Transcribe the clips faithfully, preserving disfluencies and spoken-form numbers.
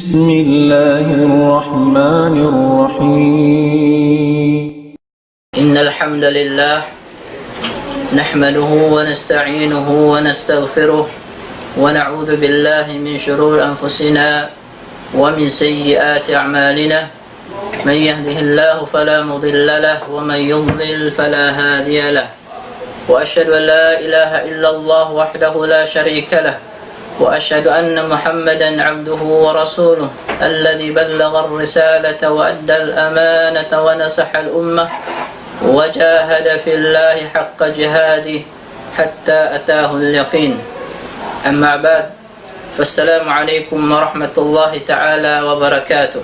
بسم الله الرحمن الرحيم. إن الحمد لله نحمده ونستعينه ونستغفره ونعوذ بالله من شرور أنفسنا ومن سيئات أعمالنا. من يهده الله فلا مضل له ومن يضلل فلا هادي له. وأشهد أن لا إله إلا الله وحده لا شريك له. وأشهد أن محمدا عبده ورسوله الذي بلغ الرسالة وأدى الأمانة ونصح الأمة وجاهد في الله حق جهاده حتى أتاه اليقين. أما بعد، فالسلام عليكم ورحمة الله تعالى وبركاته.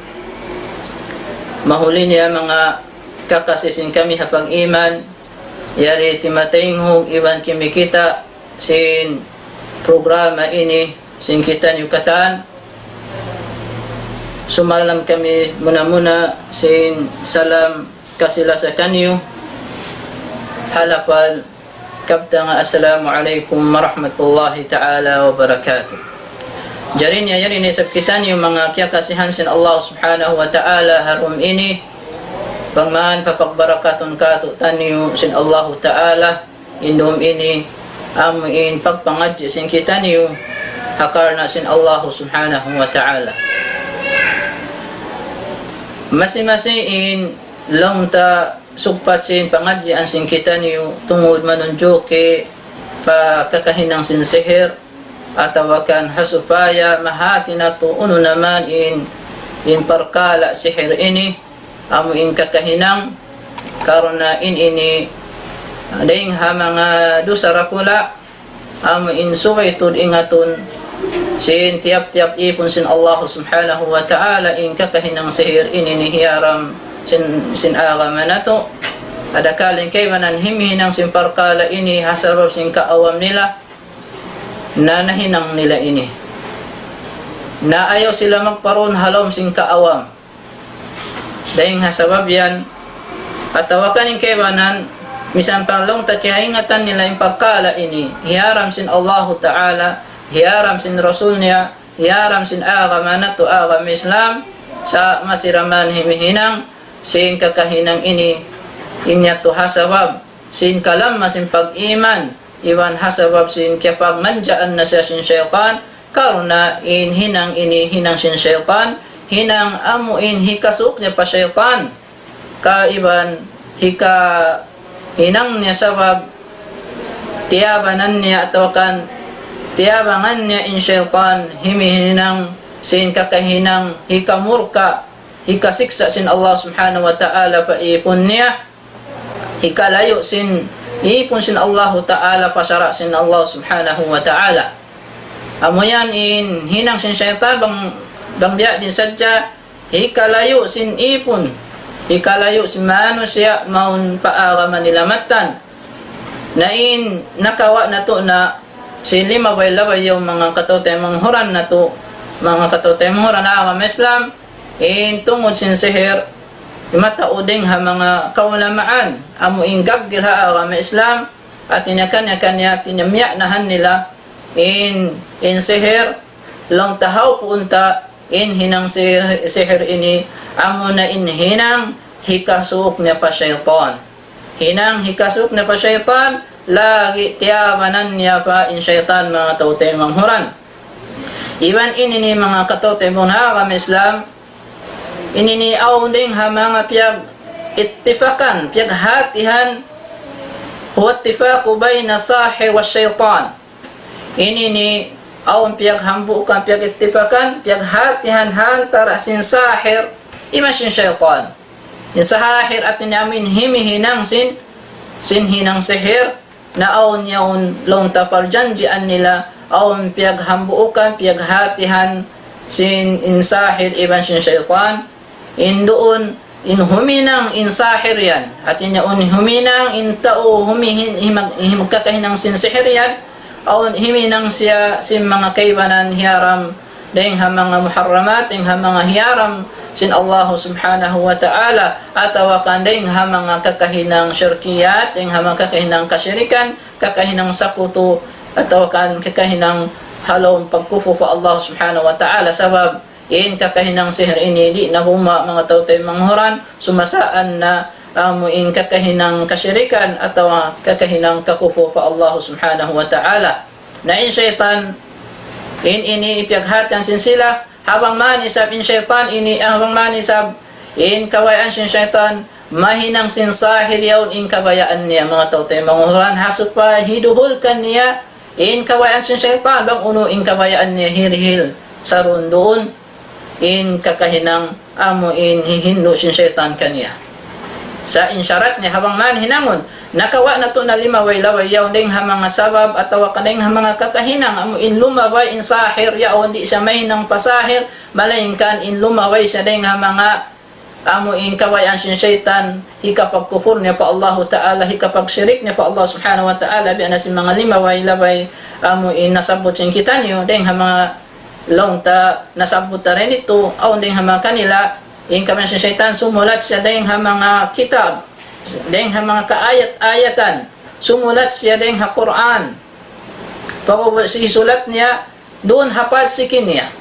Mahuli niya manga kakasi sin kami ha pag-iman, yari timataynghug iban kimikita' sin programa ini sin kitaniyu katan. Sumalam kami muna-muna sin salam kasi-lasa kaniyu. Ha lapal kabtangan, Assalamu alaykum warahmatullahi ta'ala wabarakatuh. Jari niya, yari na isab kitaniyu manga kiyakasihan sin Allah Subhanahu wa Ta'ala ha dum ini, bang man papagbarakatun kātu'niyu sin Allahu Ta'ala in dum ini, amu in pagpangadji' sin kitaniyu ha karna' sin Allah Subhanahu wa Ta'ala. Masi-masi in laung ta sugpat sin pangadjian sin kitaniyu tungud manunjuki pa kakahinang sin sihir, atawa kan ha supaya mahāti natu' unu na man in, in parkala' sihir ini, amu in kakahinang, karna' in ini dayn ha manga dusa dakula', amu in subay tuud ingatun sin tiyap-tiyap īpun sin Allah Subhanahu wa Ta'ala in kakahinang sihir ini hiyaram sin, sin agama natu'. Adakala in kaibanan himihinang sin parkala' ini ha sabab sin kaawam nila, na nahinang nila ini. Na ayaw sila magparun ha lawm sin kaawam. Dayn ha sabab yan, atawa kan in kaibanan, misan pa laung ta kiyaingatan nila in parkala' ini, hiyaram sin Allahu Ta'ala, hiyaram sin Rasul niya, hiyaram sin agama natu' agama Islam, sa' masi da man himihinang sin kakahinang ini, in yadtu ha sabab sin kalamma sin pag-iman, iban ha sabab sin kiyapagmanjaan na siya sin saytan, karna' in hinang ini hinang sin saytan, hinang amu in hikasuuk niya pa saytan, kaiban hikahinang niya sabab tiyabanan niya atawa kan tiyabangan niya in saytan, himihinang sin kakahinang hikamurka, hikasiksa' sin Allah Subhanahu wa Ta'ala pa īpun niya, hikalayu' sin īpun sin Allahu Ta'ala pa sara' sin Allah Subhanahu wa Ta'ala. Amu yan in hinang sin saytan bang, bang biya' diin sadja, hikalayu' sin īpun, hikalayu' sin manusiya' mawn pa agama nila mattan. Na in nakawa' natu' na sin limabay-labay yaun manga kataw-taymanghuran natu', manga kataw-taymanghuran agama Islam, in tungud sin sihir, mataud dayn ha manga kaulamaan, amu in gaggil ha agama Islam, hāti niya kaniya-kaniya, hāti niya miya'nahan nila, in, in sihir, laung ta hawpuun ta, in hinang si-, sihir ini, amu na in hinang hikasuuk niya pa saytan. Hinang hikasuuk niya pa saytan, lagi' tiyabanan niya pa in saytan manga kataw-taymanghuran. Iban ini ini manga kataw-taymanghuran agama Islam, ini ini awn dayn ha manga piyag-ittifakan, piyaghātihan, هو اتفاق بين الساحر والشيطان. Ini ini awn piyaghambuukan, piyag-ittifakan, piyaghātihan ha antara' sin sahir iban sin saytan. In sahir hāti niya amu in himihinang sin, sin hinang sihir, na awn yaun laung ta parjanjian nila, awn piyaghambuukan, piyaghātihan sin in sahir iban sin saytan. In duun, in huminang in sahir yan. Hāti niya awn huminang in tau humihin-, himag-, himagkakahinang sin sihir yan. Awn huminang siya sin manga kaibanan hiyaram, dayn ha manga muharramat, dayn ha manga hiyaram sin Allah Subhanahu wa Ta'ala, atawa kan dayn ha manga kakahinang shirkiyat, dayn ha manga kakahinang kashirikan, kakahinang sakutu, atawa kan kakahinang ha lawm pagkufur pa Allah Subhanahu wa Ta'ala. Sabab in kakahinang sihir ini di' na gumuwa' manga tau-tau manghuran, sumasaan na amu in kakahinang kasirikan atawa kakahinang kakupur pa Allah Subhanahu wa Ta'ala. Na in saytan, in ini ipiyaghatihan sin sila, ha bang man isab in saytan ini, ha bang man isab in kabayaan sin saytan, mahinang sin sahir yaun in kabayaan niya manga tau-tau manghuran, ha supaya hiduhul kaniya in kabayaan sin saytan, bang unu in kabayaan niya hirihil sarun-duun in kakahinang amu in hihindu' sin saytan kaniya. Sa' in sarat niya ha bang man hinangun, nakawa' natu' na limabay-labay yaun dayng ha manga sabab atawa ka dayng ha manga kakahinang amu in lumabay in sahir yaun di' siya mahinang pa sahir, malaingkan in lumabay siya dayng ha manga amu in kabayaan sin saytan, hikapagkupur niya pa Allahu Ta'ala, hikapagshirik niya pa Allah Subhanahu wa Ta'ala, biya' na sin manga limabay-labay amu in nasabbut sin kitaniyu, dayng ha manga laung ta nasabbut ta dayn ditu, awn dayng ha manga kanila, in kabayaan sin saytan, sumulat siya dayng ha manga kitab, dayng ha manga kaayat-ayatan, sumulat siya dayng ha Qur'an. Pag'ubus hisulat niya, duun ha padsiki niya.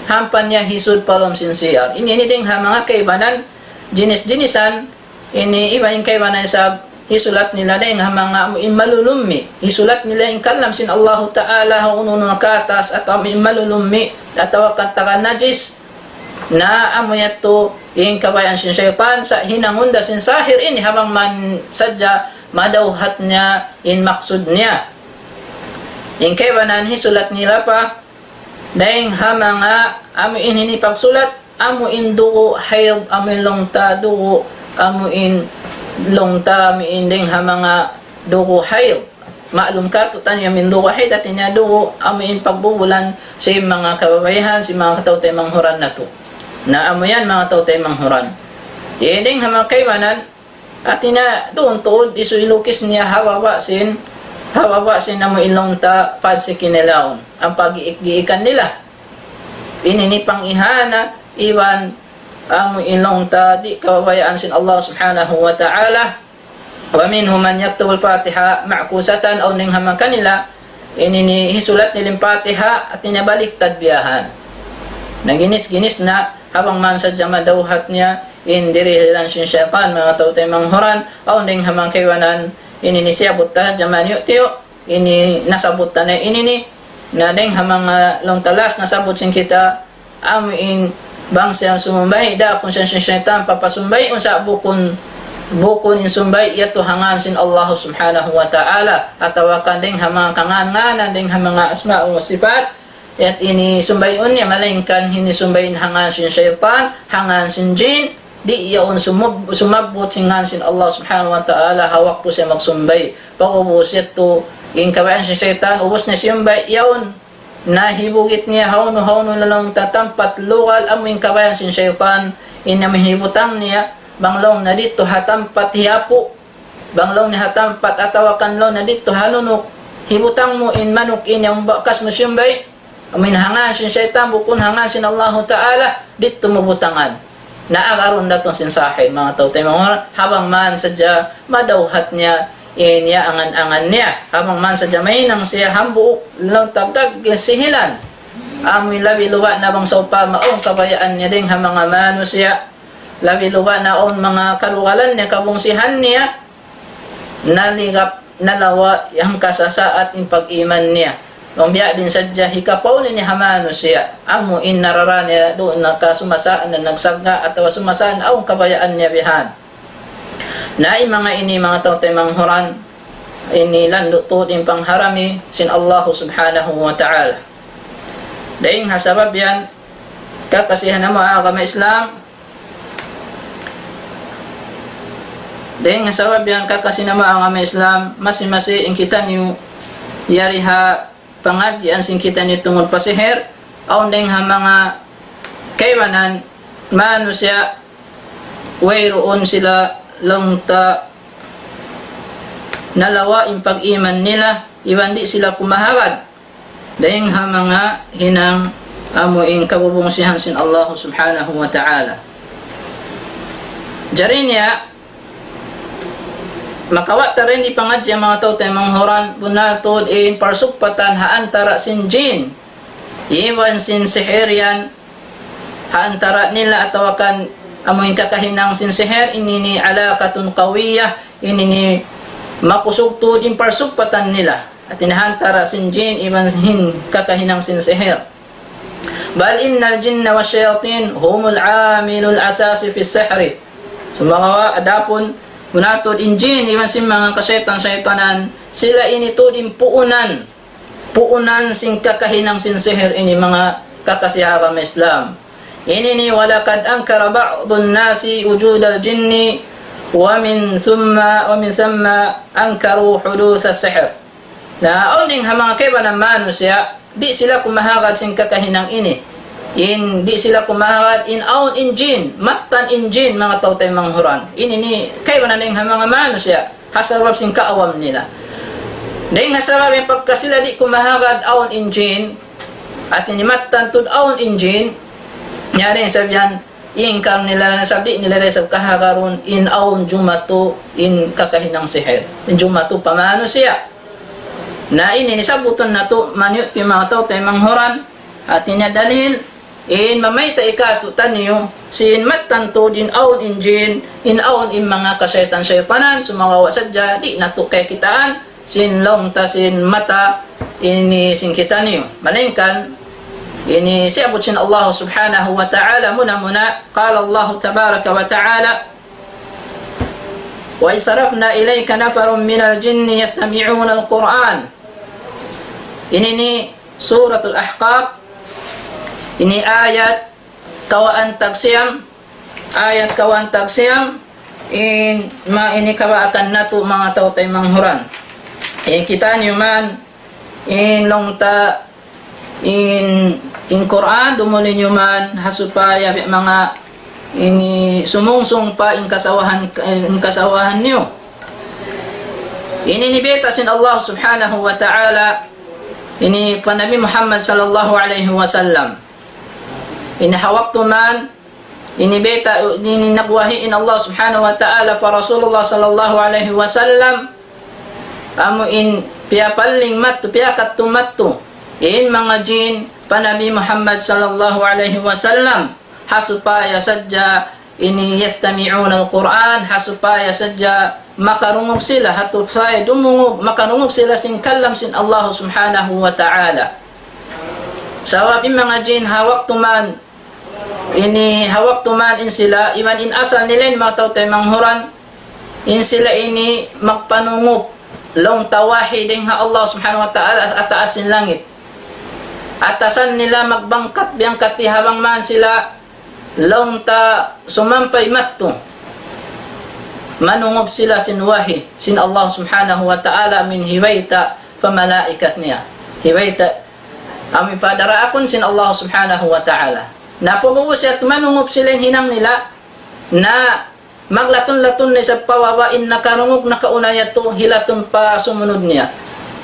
Hampa niya hisud pa lawm sin C R. Ini, ini dayng ha manga kaibanan, jinis-jinisan, ini iban in kaibanan isab, hisulat nila dayng ha manga amu in malulummi. Hisulat nila in kalam sin Allahu Ta'ala, ha unu-unu na katas, atawa amu in malulummi, atawa katakan najis, na amu yadtu in kabayaan sin saytan, sa' hinangun da sin sahir ini ha bang man sadja madawhat niya in maksud niya. In kaibanan hisulat nila pa, dayng ha manga amu in hinipagsulat, amu in dugu' hayd, amu in laung ta dugu', amu in laung ta, amu in dayng ha manga dugu' hayd. Ma'lum katu'taniyu amu in dugu' hayd, hati niya dugu', amu in pagbubulan sin manga kababaihan, sin manga tau-tau manghuran natu'. Na amu yan manga tau-tau manghuran. Dayng ha manga kaibanan, hati niya duun tuud isu ilukis niya ha baba' sin, ha baba' sin amu in laung ta padsiki nila yaun. Ampa giik-giikan nila. Ini in pangihana, iban amu in laung ta di' kabayaan sin Allah Subhanahu wa Ta'ala. ومنهم من يكتب الفاتحة معكوسة, awn dayng ha manga kanila, ini in hisulat nila in Fatiha, hati niya baliktad biya' yan. Na ginis-ginis na, ha bang man sadja madawhat niya in dirihilan sin saytan, manga tau-tau manghuran, awn dayng ha manga kaibanan, ini in siyabbut ta jaman yu tiyu, ini nasabbut ta na ini in, na dayng ha manga laung ta last nasabbut sin kita, amu in bang siya sumumbay', da kunu' siya sin saytan papasumbay', unsa' bukun, bukun in sumbay' yadtu ha ngan sin Allah Subhanahu wa Ta'ala, atawa kan dayng ha manga kangan-nganan, dayng ha manga asma' wa sifat, yadtu in sumbay'un niya, malaingkan in sumbay' ha ngan sin saytan, ha ngan sin jin, di' yaun sumub-, sumabbut sin ngan sin Allah Subhanahu wa Ta'ala ha waktu siya magsumbay'. Pag'ubus yadtu, in kabayaan sin saytan, ubus na siyumbay' yaun, na hibugit niya hawnu-hawnu na laung ta tampat lugal amu in kabayaan sin saytan, in amu hibutang niya, bang laung na didtu ha tampat hiyapu', bang laung niya ha tampat atawa kan laung na didtu ha lunuk, hibutang mu in manuk ini amu bakas mu siyumbay', amu in ha ngan sin saytan, bukun ha ngan sin Allahu Ta'ala, didtu mu butangan. Na agarun da tuud sin sahir, manga tau-tau manghuran, ha bang man sadja madawhat niya in iyaangan-angan niya, ha bang man sadja mahinang siya hambuuk laung ta gag sihilan. Amu in labi luba' na bang sawpama awn kabayaan niya dayng ha manga manusiya', labi luba' na awn manga kalugalan niya, kabungsihan niya, naligap, nalawa' hangka sasaat in pag-iman niya. Bang biya' diin sadja hikapauli niya ha manusiya', amu in narara niya duun na ka sumasaan na nagsagga' atawa sumasaan awn kabayaan niya bihan. Na in manga ini, manga tau-tau manghuran, ini landu' tuud in pangharami sin Allah Subhanahu wa Ta'ala. Dayng ha sabab yan, kakasi ha namu' agama Islam, dayng ha sabab yan, kakasi ha namu' agama Islam, masi-masi in kitaniyu yari ha pangadjian sin kitaniyu tungud pa sihir, awn dayng ha manga kaibanan manusiya' wayruun sila laung ta nalawa' in pag-iman nila, iban di' sila kumahagad dayng ha manga hinang amu in kabubungsihan sin Allah Subhanahu wa Ta'ala. Jari niya, makawa' ta dayn di pangadji' manga tau-tau manghuran, bunnal tuud in parsugpatan ha antara' sin jin iban sin sihir yan, ha antara' nila atawa kan amu in kakahinang sin sihir, ini ini alaqatun qawiyah, ini ini makusug tuud in parsugpatan nila. Hati niya ha antara' sin jin iban sin kakahinang sin sihir. بل إن الجن والشياطين هم العامل الأساسي في السحر. Sumagawa', adapun bunnal tuud in jin iban sin manga kasaytan-saytanan, sila ini tuud in puunan, puunan sin kakahinang sin sihir ini, manga kakasi ha agama Islam. Ini ini, ولقد أنكر بعض الناس وجود الجن ومن ثم، ومن ثم أنكروا حدوث السحر. Na awn dayn ha manga kaibanan manusiya', di' sila kumahagad sin kakahinang ini. In, di' sila kumahagad in awn in jin, mattan in jin, manga tau taymanghud. Ini ini kaibanan dayn ha manga manusiya', ha sabab sin kaawam nila. Dayn ha sabab in pagka sila di' kumahagad awn in jin, hati niya mattan tuud awn in jin, niya dayn sabab yan, ingkar nila na sabab di' nila da isab kahagarun in awn jumatu in kakahinang sihir. In jumatu pa manusiya'. Na ini ini sabbutun natu' maniyu' ti manga tau taymanghud. Hati niya dalil, in mamayta' kātu'niyu, sin mattan tuud in awn in jin, in awn in manga kasaytan-saytanan, sumagawa' sadja, di' natu' kakitaan, sin laung ta sin mata ini sin kitaniyu. Malaingkan, ini siyabbut sin Allah Subhanahu wa Ta'ala, muna-muna, قال الله تبارك وتعالى: وإذ صرفنا إليك نفرا من الجن يستمعون القرآن. Ini ini Suratul Ahqaf, ini ayat kawhaan tagsiyam, ayat kawhaan tagsiyam, in ma ini kabaatan natu' manga tau taymanghud. In kitaniyu man, in laung ta, in, in Qur'an, dumuli niyu man, ha supaya biya' manga ini sumungsung pa in kasawahan, in kasawahan niyu. Ini ini bayta' sin Allah Subhanahu wa Ta'ala, ini pa Nabi Muhammad sallallahu alayhi wasallam. Ini ha waktu man, ini bayta', ini nagwahi in Allah Subhanahu wa Ta'ala pa Rasulullah sallallahu alayhi wasallam, amu in piyapalling madtu, piyakadtu madtu in manga jin pa Nabi Muhammad sallallahu alayhi wasallam, ha supaya sadja ini يستمعون القرآن, ha supaya sadja makarungug sila, ha supaya dumungug, makarungug sila sin kalam sin Allah Subhanahu wa Ta'ala. Sabab in manga jin ha waktu man, ini ha waktu man in sila, iban in asal nila in manga tau taymanghud, in sila ini magpanungug laung ta wahi dayn ha Allah Subhanahu wa Ta'ala ha taas sin langit. Atasan nila magbangkat, biyangkat di ha bang man sila laung ta sumampay madtu. Manungug sila sin wahi sin Allah Subhanahu wa Ta'ala, amu in hibayta' pa malaikat niya. Hibayta' amu in piyadaraakun sin Allah Subhanahu wa Ta'ala. Na pag'ubus yadtu manungug sila in hinang nila, na maglatun-latun na isab pababa in nakarungug nakauna yadtu, hilatun pa sumunud niya.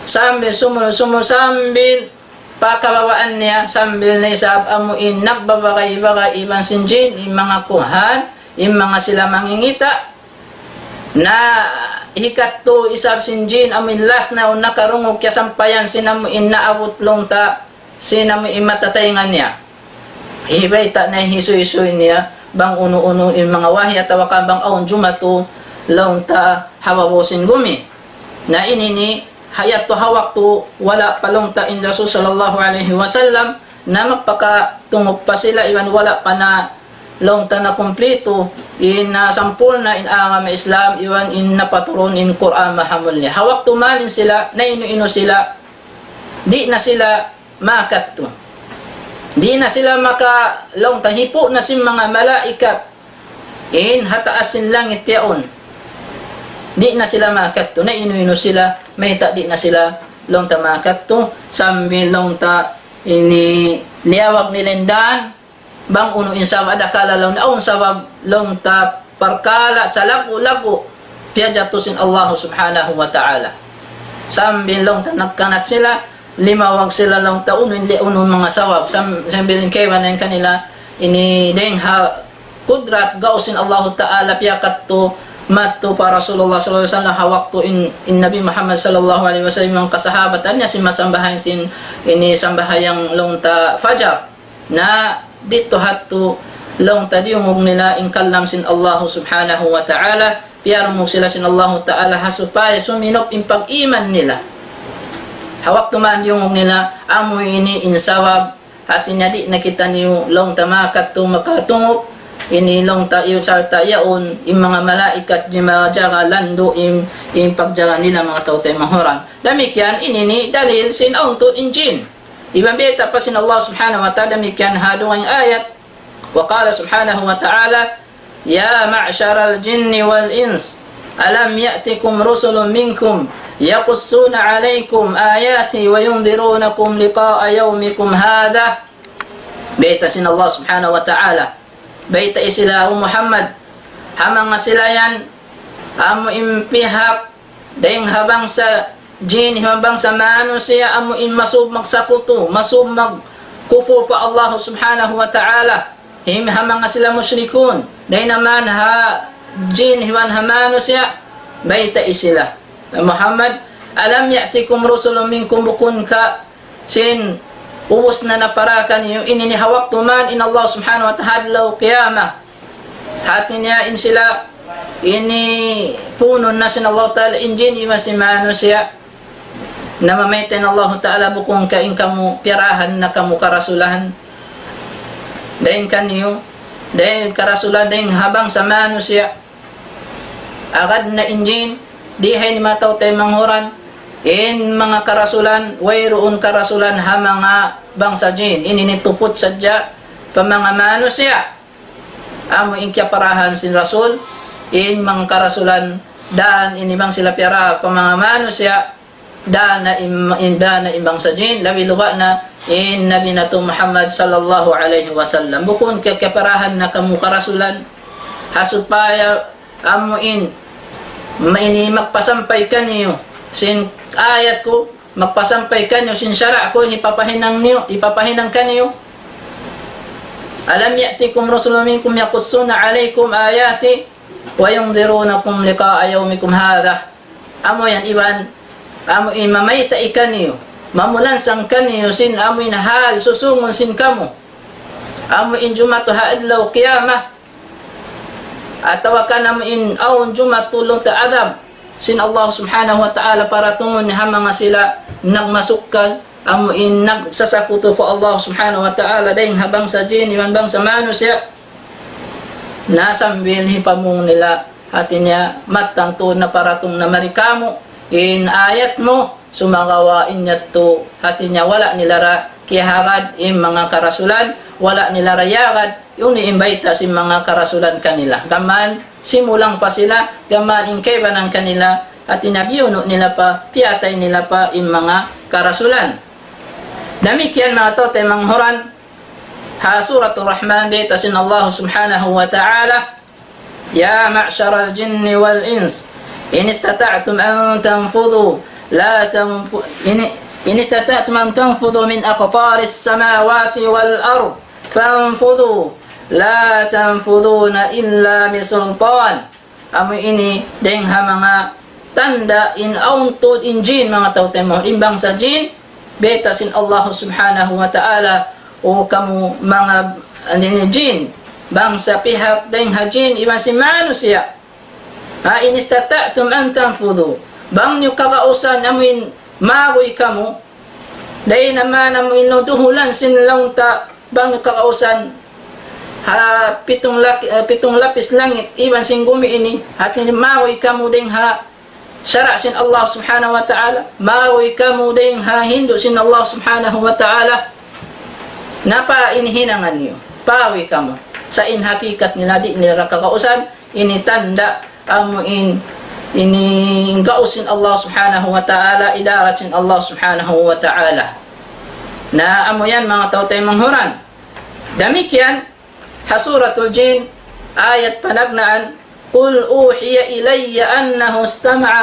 Sambil sumunud, sumunud, sambil pa kababaan niya, sambil na isab amu in nagbabagay-bagay iban sin jin, in manga kuhan, in manga sila mangingita', na hikattu isab sin jin, amu in last na awn nakarungug kiyasampayan sin amu in naabut laung ta, sin amu in matataynga niya. Hibayta' na hisuy-suy niya, bang unu-unu in manga wahi atawa ka bang awn jumatu laung ta ha babaw sin gumi. Na ini ini, ha yadtu ha waktu wala' pa laung ta in Rasul sallallahu alayhi wasallam, na magpakatungug pa sila iban wala' pa na laung ta nakumplitu, in, ah, sampurna' in agama Islam, iban in napaturun in Qur'an mahamulliya. Ha waktu man in sila, nainu-inu sila, di' na sila makadtu. Di' na sila maka-, laung ta hipu' na sin manga malaikat in ha taas sin langit yaun. Di' na sila makadtu, nainu-inu sila, mayta' di' na sila laung ta makadtu, sambil laung ta ini liyawag nila in dan, bang unu in sabab, adakala laung, awn sabab laung ta parkala' salaggu'-laggu' piyajatu sin Allah Subhanahu wa Ta'ala. Sambil laung ta nagkanat sila, limawag sila laung ta unu in li-, unu manga sabab, sam-, sambil in kaibanan kanila, ini dayn ha kudrat gaus sin Allah Ta'ala piyakadtu madtu pa Rasulullah sallallahu alayhi wasallam ha waktu in, in Nabi Muhammad sallallahu alayhi wasallam iban kasahabatan niya sin masambahayang sin ini sambahayang laung ta fajar. Na didtu ha yadtu, laung ta diyungug nila in kalam sin Allah subhanahu wa ta'ala, piyarungug sila sin Allah ta'ala ha supaya suminup in pag-iman nila. Ha waktu man diyungug nila, amu ini in sabab, hati niya di' na kitaniyu laung ta makatu makatungup, ini laung ta iyu sarta' yaun, in manga malaikat di' majaga landu' in, in pagjaga nila manga tau taymanghud. Damikkiyan ini in dalil sin awn tuud in jin. Iban bayta' pa sin Allah subhanahu wa ta'ala damikkiyan ha dugaing ayat. وقال سبحانه وتعالى: يا معشر الجن والإنس ألم يأتكم رسل منكم يقصون عليكم آياتي وينذرونكم لقاء يومكم هذا. Bayta' sin Allah subhanahu wa ta'ala. Baytai sila, O Muhammad, ha manga sila yan, amu in pihak dayn ha bangsa jin, ha bangsa manusiya', amu in masub magsakutu, masub magkupur pa Allah subhanahu wa ta'ala. Him ha manga sila mushrikun, dayn ha manga jin iban ha manusiya', baytai sila. Muhammad, ألم يأتكم رسل منكم, bukun ka sin ubus na napara kaniyu, ini in ha waktu man in Allah subhanahu wa ta'ala adlaw qiyamah. Hati niya in sila, ini punun na sin Allah ta'ala in jin iban sin manusiya'. Na mamayta' in Allah ta'ala bukun ka in kamu piyarahan na kamu karasulan. Dayn kaniyu, dayn karasulan, dayn ha bangsa manusiya'. Agad na in jin, di' ha ini mataud taymanghud, in manga karasulan, wayruun karasulan ha manga bangsa jin. Ini in tuput sadja pa manga manusiya'. Amu in kiyaparahan sin Rasul, in manga karasulan, dan ini bang sila piyara pa manga manusiya', dan na in, in, dan na in bangsa jin, labi luba na in Nabi natu' Muhammad sallallahu alayhi wasallam. Bukun ka kiyaparahan na kamu karasulan, ha supaya amu in, ma-, ini magpasampay kaniyu sin ayat ku, magpasampay kaniyu sin sara' ku, hipapahinang niyu, hipapahinang kaniyu. ألم يأتكم رسل منكم يقصون عليكم آياتي وينذرونكم لقاء يومكم هذا. Amu yan iban, amu in mamayta' kaniyu, mamulansang kaniyu sin amu in hal susungun sin kamu. Amu in jumatu ha adlaw qiyamah, atawa kan amu in awn jumatu laung ta adab sin Allah subhanahu wa ta'ala paratungun ha manga sila nagmasukkal, amu in nagsasakutu pa Allah subhanahu wa ta'ala, dayn ha bangsa jin iban bangsa manusiya'. Na sambil hipamung nila, hati niya, mattan tuud na paratung na mari kamu in ayat mu, sumagawa' in yadtu, hati niya, wala' nila ra kiyahagad in manga karasulan, wala' nila ra iyagad, unu in bayta' sin manga karasulan kanila. Gām simulang pa sila, gām in kaibanan kanila, hati niya biyunu' nila pa, piyatay nila pa in manga karasulan. Damikkiyan manga tau taymanghud, ha Suratul Rahman, bayta' sin Allah subhanahu wa ta'ala, يا معشر الجن والإنس إن استطعتم أن تنفذوا لا تنف-، إن، إن استطعتم أن تنفذوا من أقطار السماوات والأرض فانفذوا لا تنفذون إلا بسلطان. Amu ini dayn ha manga tanda' in awn tuud in jin, manga tau taymanghud, in bangsa jin, bayta' sin Allah subhanahu wa ta'ala, O kamu manga, ini, jin, bangsa pihak dayn ha jin iban sin manusiya'. Ha, إن استطعتم أن تنفذوا. Bang niyu kagausan amu in maguy kamu, dayn ha manga amu in duhulan sin laung ta, bang niyu kagausan ha pitung lak-, eh, pitung lapis langit iban sin gumi ini, hati niya maguy kamu dayn ha sara' sin Allah subhanahu wa ta'ala, maguy kamu dayn ha hindu' sin Allah subhanahu wa ta'ala. Na pa in hinangan niyu, paguy kamu. Sa' in hakikat nila di' nila kagausan, ini tanda' amu in, ini gaus sin Allah subhanahu wa ta'ala, idarat sin Allah subhanahu wa ta'ala. Na amu yan manga tau taymanghud. Damikkiyan, ha Suratul Jin, ayat panagnaan, قل أوحي إلي أنه استمع،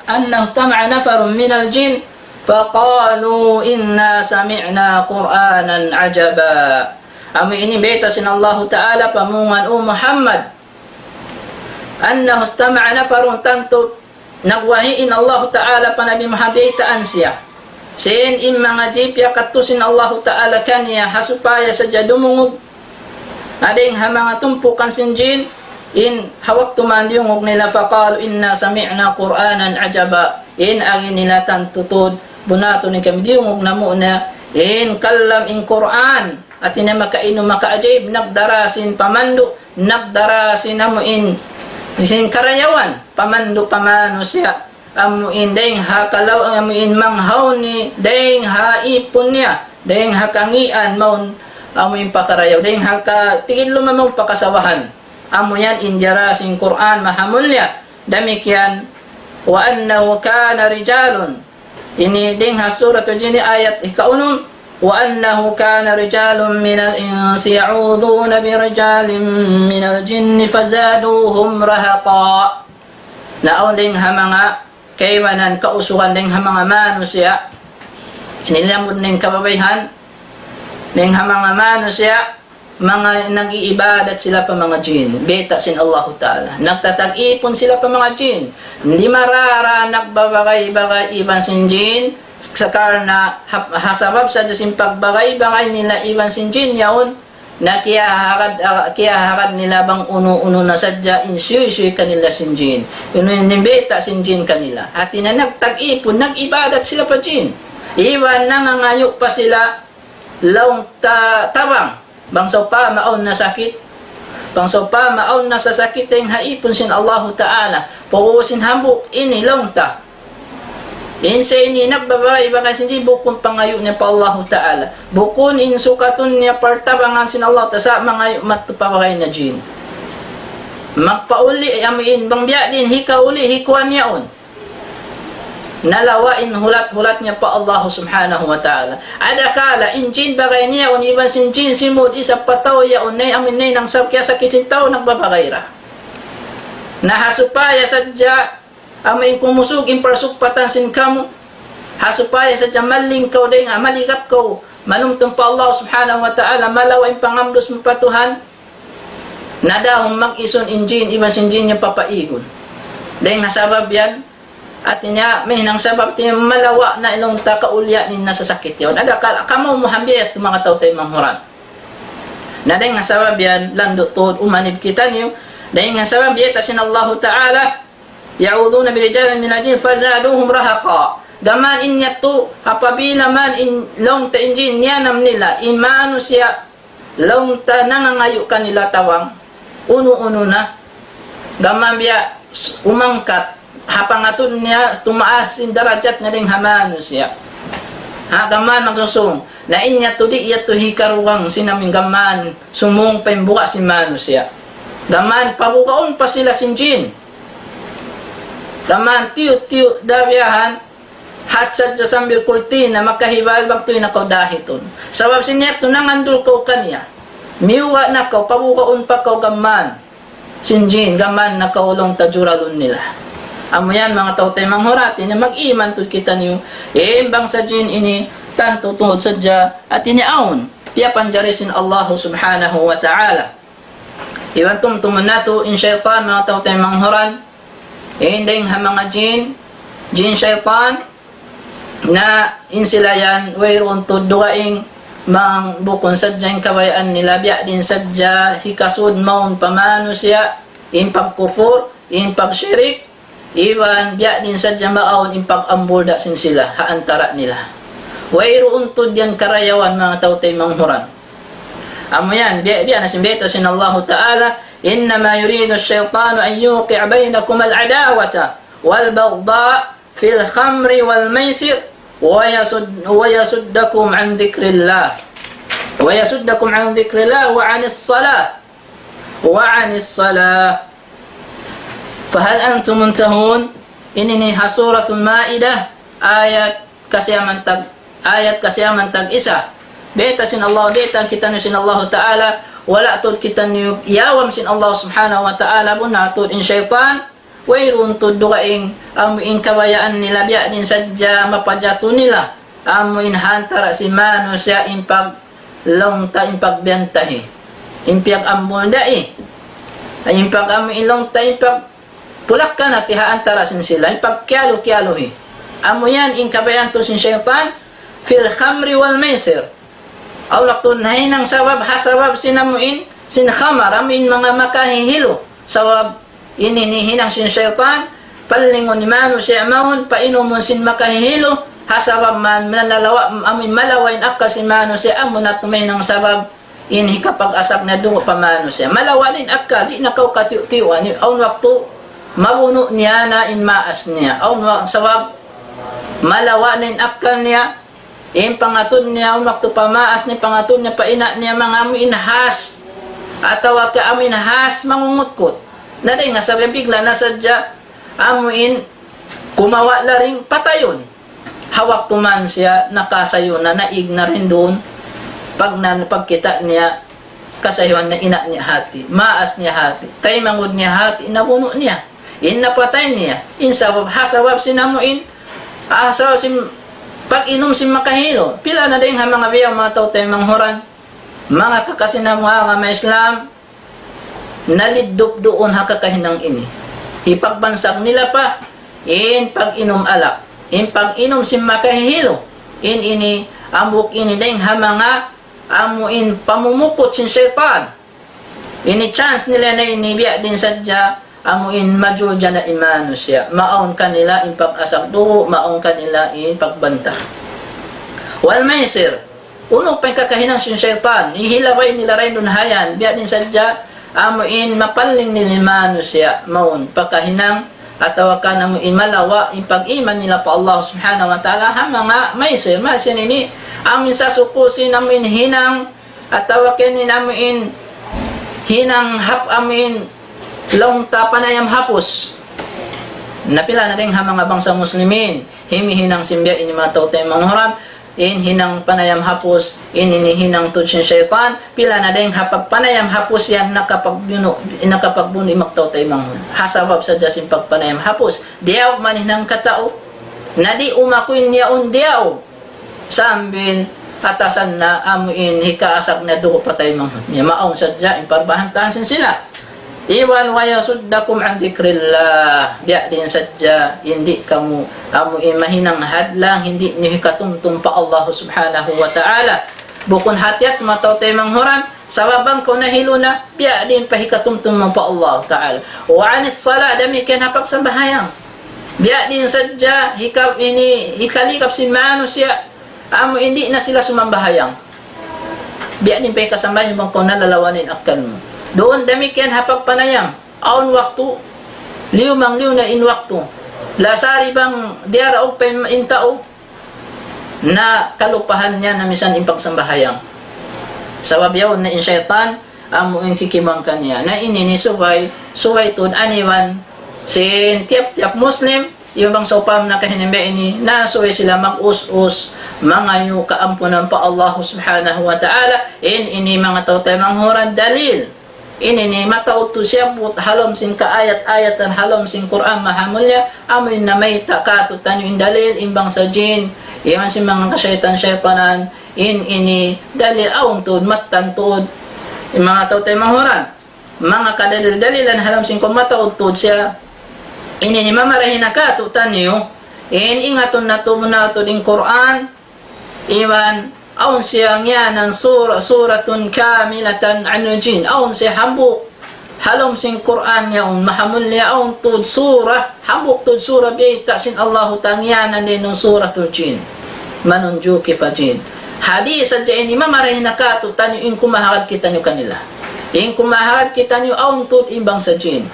أنه استمع نفر من الجن فقالوا إنا سمعنا قرآنا عجبا. Amu ini bayta' sin Allahu Ta'ala pa mu, O Muhammad, أنه استمع نفر, tantu nagwahi in Allahu Ta'ala pa Nabi Muhammad, baytaan siya sin in manga jin piyakadtu sin Allahu Ta'ala kaniya ha supaya sadja dumungug, Na dayng ha manga tumpukan sin jin, in ha waktu man diyungug nila, فقالوا إنا سمعنا قرآنا عجبا. In agi nila tantu tuud, bunnal tuud in kami diyungug namu' na, in kalam in Qur'an, hati niya makainu, makaajaib, nagdara sin pamandu', nagdara sin amu in, sin karayawan, pamandu' pa manusiya', amu in dayng ha kalaw, amu in manghaw ni, dayng ha ipun niya, dayng ha kangīan mawn, amu in pakarayaw, dayng ha katigidlum mawn pakasawahan. Amu yan in diyara sin Qur'an mahamulliya. Damikkiyan, وأنه كان رجال. Ini dayng ha Suratul Jin ayat hikaunum, وأنه كان رجال من الإنس يعوذون برجال من الجن فزادوهم رهقا. Na awn dayng ha manga kaibanan kausugan dayng ha manga manusiya', ini lamud dayng kababaihan, dayng ha manga manusiya', manga nag-iibadat sila pa manga jin, bayta' sin Allahu Ta'ala. Nagtatag-ipun sila pa manga jin. Di' marara nagbabagay-bagay iban sin jin, sakarna ha, ha sabab sadja sin pagbagay-bagay nila iban sin jin yaun, na kiyahagad, ah, kiyahagad nila bang unu-unu na sadja in siyuy-siyuy kanila sin jin. Unu in bayta' sin jin kanila. Hati niya nagtag-ipun, nag-ibadat sila pa jin. Iban nangangayu' pa sila laung ta tabang. Bang sawpama awn nasakit, bang sawpama awn nasasakit dayng ha ipun sin Allahu Ta'ala, pag'ubus in hambuuk ini laung ta, in sa ini nagbabagay-bagay sin jin, bukun pangayu' niya pa Allahu Ta'ala, bukun in sukatun niya partabangan sin Allah Ta'ala, sa' mangayu' madtu pa bagay na jin. Magpauli, amu in bang biya' diin hikauli, hikuan yaun. Nalawa' in hulat-hulat niya pa Allah Subhanahu wa Ta'ala. Adakala in jin bagay niya yaun iban sin jin simud isab pa tau yaun, na amu in nahinang sabab kiyasakit sin tau nagbabagay ra. Na ha supaya sadja amu in kumusug in parsugpatan sin kamu, ha supaya sadja maling kaw dayng ha, maligap kaw manumtum pa Allah Subhanahu wa Ta'ala, malawa' in pangamdus mu pa Tuhan, na dahun mag-isun in jin iban sin jin niya papaigun. Dayng ha sabab yan, hati niya, mahinang sabab ti malawa' na in laung ta kauliyat in nasasakit yaun. Adakala kamu mu hambiya yadtu manga tau taymanghud. Na dayng ha sabab yan, landu' tuud umanib kitaniyu. Dayng ha sabab bayta' sin Allahu Ta'ala, يعوذون برجال من الجن فزادوهم رهقا. Gām in yadtu, apabila man in laung ta in jin niyanam nila in manusiya', laung ta nangangayu' kanila tabang, unu-unu na. Gām biya' s-, umangkat, ha pangatud niya, tumaas in darajat niya dayng ha manusiya'. Ha, gām magsusūng. Na in yadtu di' yadtu hikarugang sin amu in gām sumūng pa in buga' sin manusiya'. Gām pabugaun pa sila sin jin. Gām tiyu'-tiyu' da biyahan, hat sadja sambil kultina, makahibal bang tuud na kaw dahitun. Sabab sin yadtu nangandul kaw kaniya. Miyuga' na kaw, pabugaun pa kaw gām sin jin, gām na kaw laung ta juralun nila. Amu yan manga tau taymanghud, hati niya mag-iman tuud kitaniyu. In bangsa jin ini, tantu tuud sadja, hati niya awn piyapanjari sin Allahu Subhanahu wa Ta'ala. Iban tumtumun natu', in saytan, manga tau taymanghud, in dayng ha manga jin, jin saytan, na in sila yan, wayruun tuud dugaing, bang bukun sadja in kabayaan nila, biya' diin sadja hikasud mawn pa manusiya', in pagkufur, in pagshirik, iban biya' diin sadja maawn in pag-ambulda' sin sila, ha antara' nila. Wayruun tuud yan karayawan manga tau taymanghud. Amu yan, biya', biya' na sin bayta' sin Allahu Ta'ala, إنما يريد الشيطان أن يوقع بينكم العداوة والبغضاء في الخمر والميسر ويصد-، ويصدكم عن ذكر الله، ويصدكم عن ذكر الله وعن الصلاة، وعن الصلاة. فهل أنتم منتهون؟ Ini in ha Suratul Maidah, ayat kasiyaman tag-, ayat kasiyaman tag-isa. Bayta' sin Allah, bayta' kitaniyu sin Allahu Ta'ala, wala' tuud kitaniyu iyawam sin Allah Subhanahu wa Ta'ala, bunnal tuud in saytan, wayruun tuud dugaing, amu in kabayaan nila biya' diin sadja mapajatu nila, amu in ha antara' sin manusiya' in pag-, laung ta in pagbiyantahi, in piyag-ambulda'i, in pag-, amu in laung ta in pag-, pulakkan hati ha antara' sin sila, in pagkiyalu-kiyaluhi. Amu yan in kabayaan tuud sin saytan, في الخمر والميسر. Aw laung tuud nahinang sabab, ha sabab sin amu in, sin khamar, amu in manga makahihilu. Sabab ini in hinang sin saytan, palingun in manusiya' mawn, painumun sin makahihilu, ha sabab man manalawa, amu in malawa' in akkal sin manusiya', amu na tuud in hinang sabab in hikapag-asak na dugu' pa manusiya'. Malawa' in akkal, di' na kaw katiyu'-tiyuan, awn waktu mabunu' niya na in maas niya. Awn wa-, sabab malawa' na in akkal niya, in pangatud niya, awn waktu pa maas niya, pangatud niya, pa ina' niya, manga amu in has, atawa ka amu in has mangungutkut. Na dayn ha sabab bigla na sadja, amu in kumawa' laring patayun. Ha waktu man siya nakasayu na, naig na rin duun. Pag na, pagkita' niya, kasayuhan na ina' niya hati, maas niya hati, taymanghud niya hati, nabunu' niya. In napatay niya, in sabab, ha sabab sin amu in, ha sabab sin pag-inum sin makahilu. Pila na dayn ha manga biya' manga tau taymanghud, manga kakasi namu' ha agama Islam, naliddup duun ha kakahinang ini. Hipagbansag nila pa in pag-inum alak, in pag-inum sin makahihilu. In ini, hambuuk ini dayn ha manga amu in pamumukut sin saytan. Ini chance nila na ini biya' diin sadja amu in majul jana in manusiya'. Maawn kanila in pag-asak dugu', maawn kanila in pagbanta. Wal maisir, unu pa in kakahinang sin saytan, in hilabay nila dayn duun ha yan, biya' diin sadja amu in mapaling nila in manusiya', mawn pa kahinang atawa ka amu in malawa' in pag-iman nila pa Allah Subhanahu wa Ta'ala ha manga maisir. Maisir ini amu in sasuku sin amu in hinang atawa ka ini amu in hinang hap-, amu in laung ta panayam hapus. Na pila na dayn ha manga bangsa Muslimin himihinang sin biya' ini manga tau taymanghud, in hinang panayam hapus, in ini hinang tuud sin saytan, pila na dayn ha pagpanayam hapus yan nakapagbunu', nakapagbunu' in manga tau taymanghud. Ha sabab sadja sin pagpanayam hapus, diyaug man hinang katau, na di' umakuy in yaun diyaug. Sambil atasan na amu in hikaasag na dugu' pa taymanghud niya. Maawn sadja in parbahantaan sin sila. Iban ويصدكم عن ذكر الله. Biya' diin sadja, di' kamu, amu in mahinang hadlang, di' niyu hikatumtum pa Allah Subhanahu wa Ta'ala. Bukun hati-hati manga tau taymanghud, sabab bang kaw nahilu na, biya' diin pa hikatumtum mu pa Allah Ta'ala. وعن الصلاة, damikkiyan ha pagsambahayang. Biya' diin sadja, hika-, ini, hikalikap sin manusiya', amu in di' na sila sumambahayang. Biya' diin pa hikasambahayang bang kaw nalalawa' na in akkal mu. Duun damikkiyan ha pagpanayam. Awn waktu, liyumang-liyu na in waktu. Lasari bang diyaraug pa in, in tau, na kalupahan niya na misan in pagsambahayang. Sabab yaun na in saytan, amu in kikibang kaniya. Na ini ini subay, subay tuud aniwan sin tiyap-tiyap Muslim, iban bang sawpama nakahinang biya' ini, na subay sila mag-us-us, mangayu' kaampunan pa Allah Subhanahu wa Ta'ala. In ini manga tau taymanghud, dalil. Ini ini mataud tuud siyabbut ha lawm sin kaayat-ayatan ha lawm sin Qur'an mahamulliya, amu in namayta' kātu'niyu in dalil, in bangsa jin, iban sin manga kasaytan-saytanan, in ini dalil awn tuud, mattan tuud, in manga tau taymanghud. Manga kadalil-dalilan ha lawm sin Qur'an mataud tuud siya. Ini ini mamarahi na kātu'niyu, in ingatun natu' bunnal tuud in Qur'an, iban awn siya ngiyanan sur-, سورة كاملة عن الجن. Awn siya hambuuk ha lawm sin Qur'an yaun mahamulliya, awn tuud sura, hambuuk tuud sura biyayta' sin Allahu Ta'ala ngiyanan dinu Suratul Jin. Manunjuki pa jin. Hadis sadja ini mamarahi na kātu'niyu in kumahagad kitaniyu kanila. In kumahagad kitaniyu awn tuud in bangsa jin.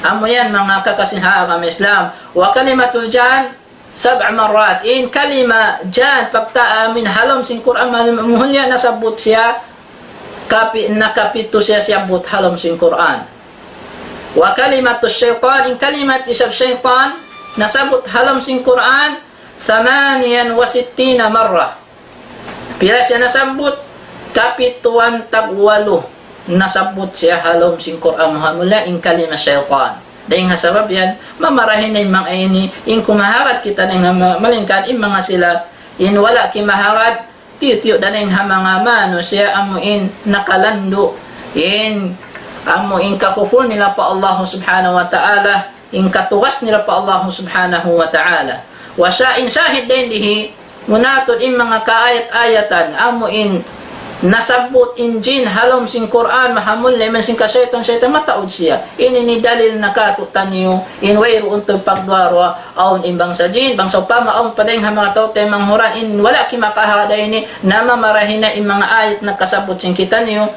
Amu yan manga kakasi ha agama Islam. وكلمة الجان سبع مرات. In kalima jan pagtaam in ha lawm sin Qur'an mahamulliya nasabbut siya kapi-, nakapitu siya siyabbut ha lawm sin Qur'an. وكلمة الشيطان, in kalimat isab saytan nasabbut ha lawm sin Qur'an ثمانيا وستين مرة. Pila siya nasabbut? Kapituan tagwalu nasabbut siya ha lawm sin Qur'an mahamulliya in kalima saytan. Dayn ha sabab yan, mamarahi na in manga ini, in kumahagad kita dayn ha ma-, malayngkan in manga sila, in wala' kimahagad, tiyu'-tiyu' da dayn ha manga manusiya' amu in nakalandu', in amu in kakufur nila pa Allah Subhanahu wa Ta'ala, in katugas nila pa Allah Subhanahu wa Ta'ala. Wa sha-, in shahid dayn dihi, muna tuud in manga kaayat-ayatan, amu in nasabbut in jin ha lawm sin Qur'an, mahamulliya, iban sin kasaytan-saytan, mataud siya. Ini in dalil na kātu'niyu, in wayruun tuud pagduwa-ruwa, awn in bangsa jin, bang sawpama awn pa dayn ha manga tau taymanghud, in wala' kimakaha' da ini, na mamarahi na in manga ayat nakasabbut sin kitaniyu,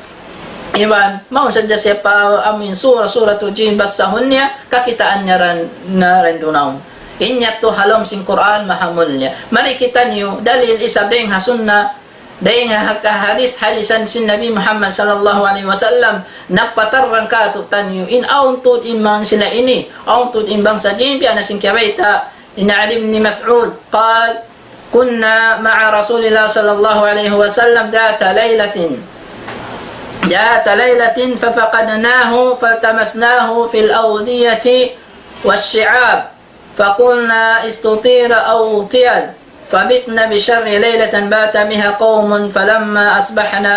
iban, mawn sadja siya pa amu in surah, Suratul Jin, basahun niya, kakitaan niya ra na duun. In yadtu ha lawm sin Qur'an, mahamulliya. Mari kitaniyu, dalil isab dayn ha sunnah, dayn ha hadis, hadisan sin Nabi Muhammad sallallahu alayhi wasallam, nagpatarrang kātu'niyu, in awn tuud in manga sila ini, awn tuud in bangsa jin, biya' na sin kiyabayta' in Ali ibn Mas'ud, قال: كنا مع رسول الله صلى الله عليه وسلم ذات ليلة، ذات ليلة ففقدناه فالتمسناه في الأودية والشعاب، فقلنا استطير أو اغتيل، فبتنا بشر ليلة بات بها قوم، فلما أصبحنا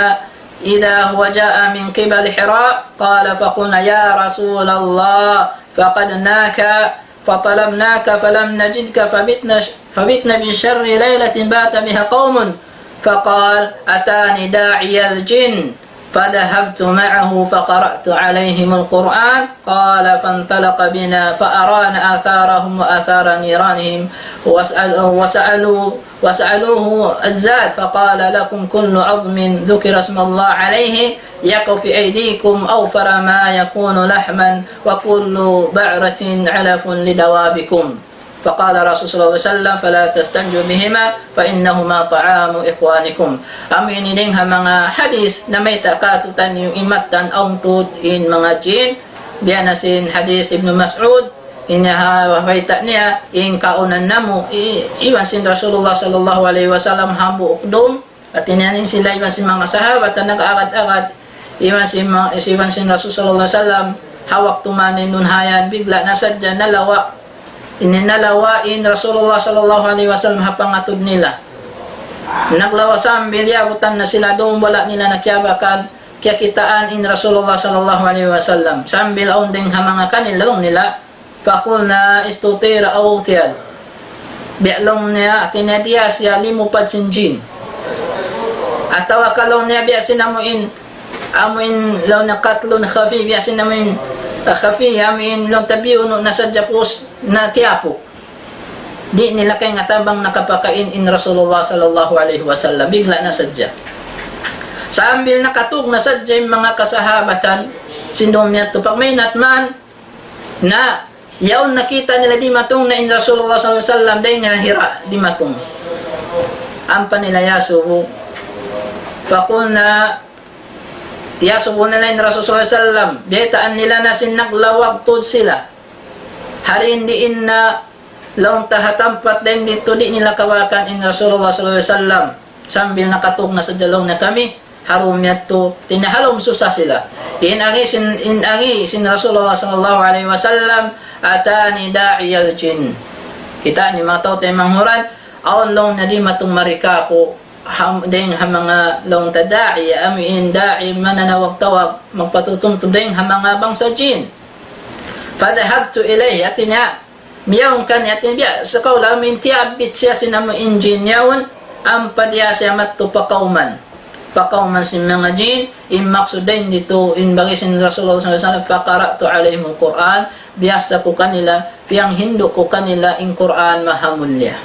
إذا هو جاء من قبل حراء، قال: فقلنا يا رسول الله فقدناك فطلبناك فلم نجدك فبتنا، فبتنا بشر ليلة بات بها قوم، فقال: أتاني داعي الجن فذهبت معه فقرأت عليهم القرآن، قال: فانطلق بنا فأرانا آثارهم وآثار نيرانهم وسأل-، وسألوا، وسألوه الزاد فقال: لكم كل عظم ذكر اسم الله عليه يقع في أيديكم أوفر ما يكون لحما وكل بعرة علف لدوابكم. فقال رسول الله صلى الله عليه وسلم: فلا تستنجوا بهما فإنهما طعام إخوانكم. Amu ini dayn ha manga hadis namayta' kātu'niyu in mattan awn tuud in manga jin, biya' na sin hadis Ibnu Mas'ud, in ha bayta' niya, in kaunan namu', i-, iban sin Rasulullah sallallahu alayhi wasallam hambuuk dum, hāti niya in sila iban sin manga sahabat, nag-agad-agad, iban sin ma-, iban sin Rasul sallallahu alayhi wasallam, ha waktu mayan in dunhayan, bigla' na sadja nalawa'. Ini nalawa' in Rasulullah sallallahu alayhi wasallam ha pangatud nila. Naglawa' sambil yabutan na sila dum, wala' nila na kiyabakan, kiyakitaan in Rasulullah sallallahu alayhi wasallam. Sambil awn dayn ha manga kanila, laung nila, فقلنا استطير أو اغتيل. Biya' laung niya, hāti niya diya siya limupad sin jin. Atawa ka laung niya biya' sin amu in, amu in laung niya قتل خفي, biya' sin amu in, ah, khafi, amu in laung ta biyunu' na sadja pus na tiyapu'. Di' nila kaingatan bang nakapakain in Rasulullah sallallahu alayhi wasallam. Bigla' na sadja. Sambil nakatug na sadja in manga kasahabatan, sin dum yadtu pagmaynat man, na yaun nakita' nila dimatung na in Rasulullah sallallahu alayhi wasallam dayn ha Hira dimatung. Ampa nila iyasubu. فقلنا, iyasubu nila in Rasul sallallahu alayhi wasallam. Biyaytaan nila na sin naglawag tuud sila. Hari in diin na laung ta ha tampat dayn didtu di' nila kawakan in Rasulullah sallallahu alayhi wasallam. Sambil nakatug na sadja laung niya kami, ha dum yadtu, hāti niya ha lawm susa sila. In agi sin, in agi sin Rasulullah sallallahu alayhi wasallam, أتاني داعي الجن. Kita' niyu manga tau taymanghud, awn laung niya dimatung mari kāku', ham-, dayn ha manga laung ta da'i, amu in da'i mananawag-tawag, magpatutumtum dayn ha manga bangsa jin. فذهبت إليه, hāti niya, miyawn kaniya, hāti niya, biya' sa kawl amu in tiyabbit siya sin amu in jin yaun, ampa diya siya madtu pa kawman. Pa kawman sin manga jin, in maksud dayn didtu, in agi sin Rasulullah sallallahu alayhi wasallam, فقرأت عليهم القرآن, biyasa ku kanila, piyanghindu' ku kanila in Qur'an mahamulliya.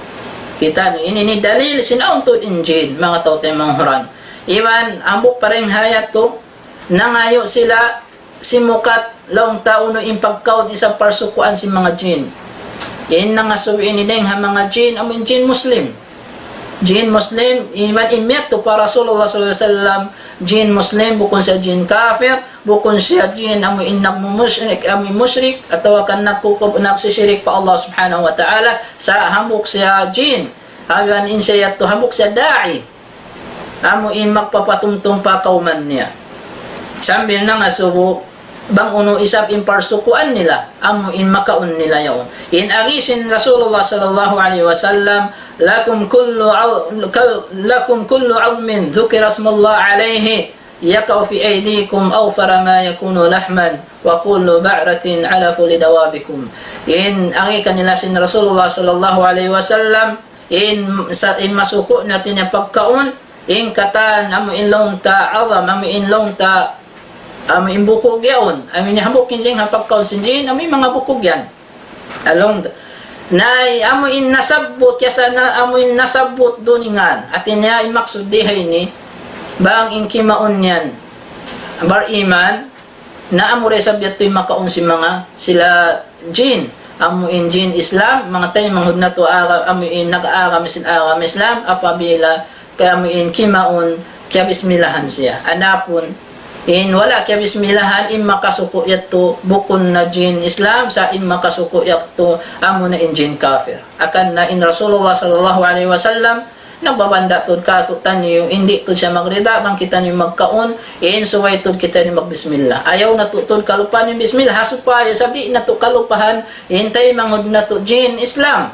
Kita' niyu, ini in dalil sin awn tuud in jin, manga tau taymanghud. Iban, hambuuk pa dayn ha yadtu, nangayu' sila, simukat laung ta unu in pagkaun isab parsukuan sin manga jin. In nangasubu ini dayn ha manga jin, amu in jin Muslim. Jin Muslim, iban in miyadtu pa Rasulullah sallallahu alayhi wasallam, jin Muslim, bukun siya jin kafir, bukun siya jin amu in nagmumushrik, amu in mushrik, atawa ka nagkukub-, nagsishirik pa Allah subhanahu wa ta'ala, sa' hambuuk siya jin. Iban in siya yadtu hambuuk siya da'i. Amu in magpapatumtum pa kawman niya. Sambil nangasubu, bang unu isab in parsukuan nila, amu in makaun nila yaun. In agi sin Rasulullah sallallahu alayhi wasallam, لكم كل عظ-، كل-، لكم كل عظم ذكر اسم الله عليه يقع في أيديكم أوفر ما يكون لحما وكل بعرة علف لدوابكم. In agi kanila sin Rasulullah sallallahu alayhi wasallam, in sa-, in masuku' niyu, hāti niya, pagkaun, In katan, amu in laung ta adham, amu in laung ta, amu in bukug yaun. Amu in hambuuk in lingha pagkaun sin jin, amu in manga bukug yan. Laung ta. Na amu in nasabbut, kiyasa na amu in nasabbut duun in ngan. Hati niya in maksud di ha ini, bang in kimaun yan bariman, na amu da isab yadtu in makaun sin manga sila jin. Amu in jin Islam, manga taymanghud natu' aga-, amu in nag-aagama sin agama Islam, apabila kaya amu in kimaun, kiyabismillahan siya. Adapun, in wala' kiyabismillahan, in makasuku' yadtu, bukun na jin Islam, sa' in makasuku' yadtu, amu na in jin kafir. Hangkan na in Rasulullah sallallahu alayhi wasallam, nagbabanda' tuud kātu'niyu, di' tuud siya magrida, bang kitaniyu magkaun, in subay tuud kitaniyu magbismillah. Ayaw natu' tuud kalupahan in bismillah, ha supaya isab di' natu' kalupahan, in taymanghud natu' jin Islam.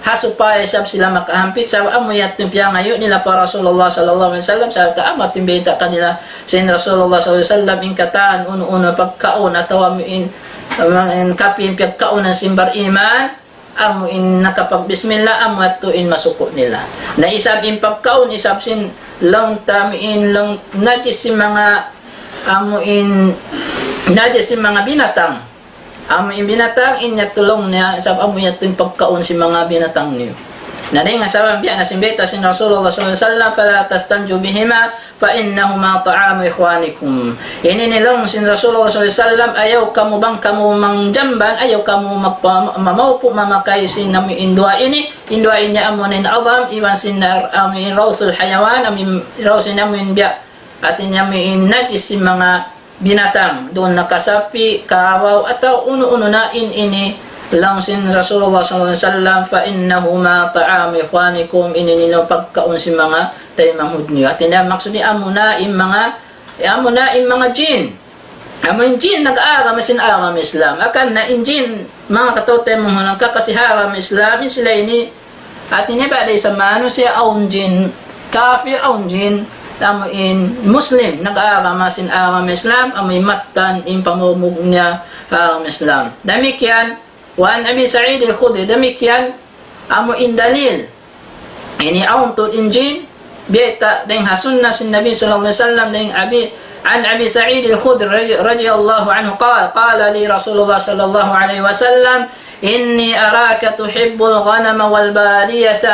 Ha supaya isab sila makahampit, sabab amu yadtu in piyangayu' nila pa Rasulullah sallallahu alayhi wasallam, sabab amu yadtu in bayta' kanila sin Rasulullah sallallahu alayhi wasallam, in katan unu-unu pagkaun atawa amu in, amu in kapi in pagkaunan sin bariman, amu in nakapagbismillah, amu yadtu in masuku' nila. Na isab in pagkaun, isab sin laung ta amu in laung najis sin manga, amu in najis sin manga binatang. Amu in binatang, in yadtu laung niya, isab amu yadtu in pagkaun sin manga binatang niyu. Na dayn ha sabab biya' na sin bayta' sin Rasulullah sallallahu alayhi wasallam, فلا تستنجوا بهما فإنهما طعام إخوانكم. Ini in laung sin Rasulullah sallallahu alayhi wasallam, ayaw kamu bang kamu mangjamban, ayaw kamu magpa-, mamaupu' mamakay sin amu in duwa ini, in duwa ini amu in adham, iban sin nar-, amu in rawthul hayawan, amu in rawth sin amu in biya', hati niya amu in najis sin manga binatang, duun na kasapi, kawaw, atawa unu-unu na in ini, laung sin Rasulullah sallallahu alayhi wasallam, فإنهما طعام إخوانكم, ini in pagkaun sin manga taymanghud niyu. Hati niya maksud niya amu na in manga, amu na in manga jin. Amu in jin nag-aagama sin agama Islam. Hangkan na in jin, manga kataymanghuran, kakasi ha agama Islam, in sila ini, hati niya bang da isab manusiya', awn jin kafir, awn jin, amu in Muslim, nag-aagama sin agama Islam, amu in mattan in pamumug niya ha agama Islam. Damikkiyan, وعن أبي سعيد الخدري, damikkiyan, amu in dalil. Ini awn tuud in jin, bayta' dayn ha sunnah sin Nabi sallallahu alayhi wasallam, dayn Abi, عن أبي سعيد الخدري رضي الله عنه قال، قال لي رسول الله صلى الله عليه وسلم، إني أراك تحب الغنم والبادية،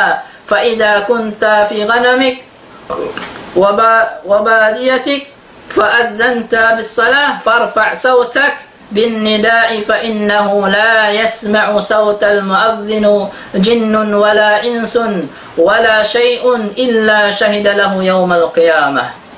فإذا كنت في غنمك وبا-، وباديتك فأذنت بالصلاة فارفع صوتك بالنداء فإنه لا يسمع صوت المؤذن جن ولا إنس ولا شيء إلا شهد له يوم القيامة.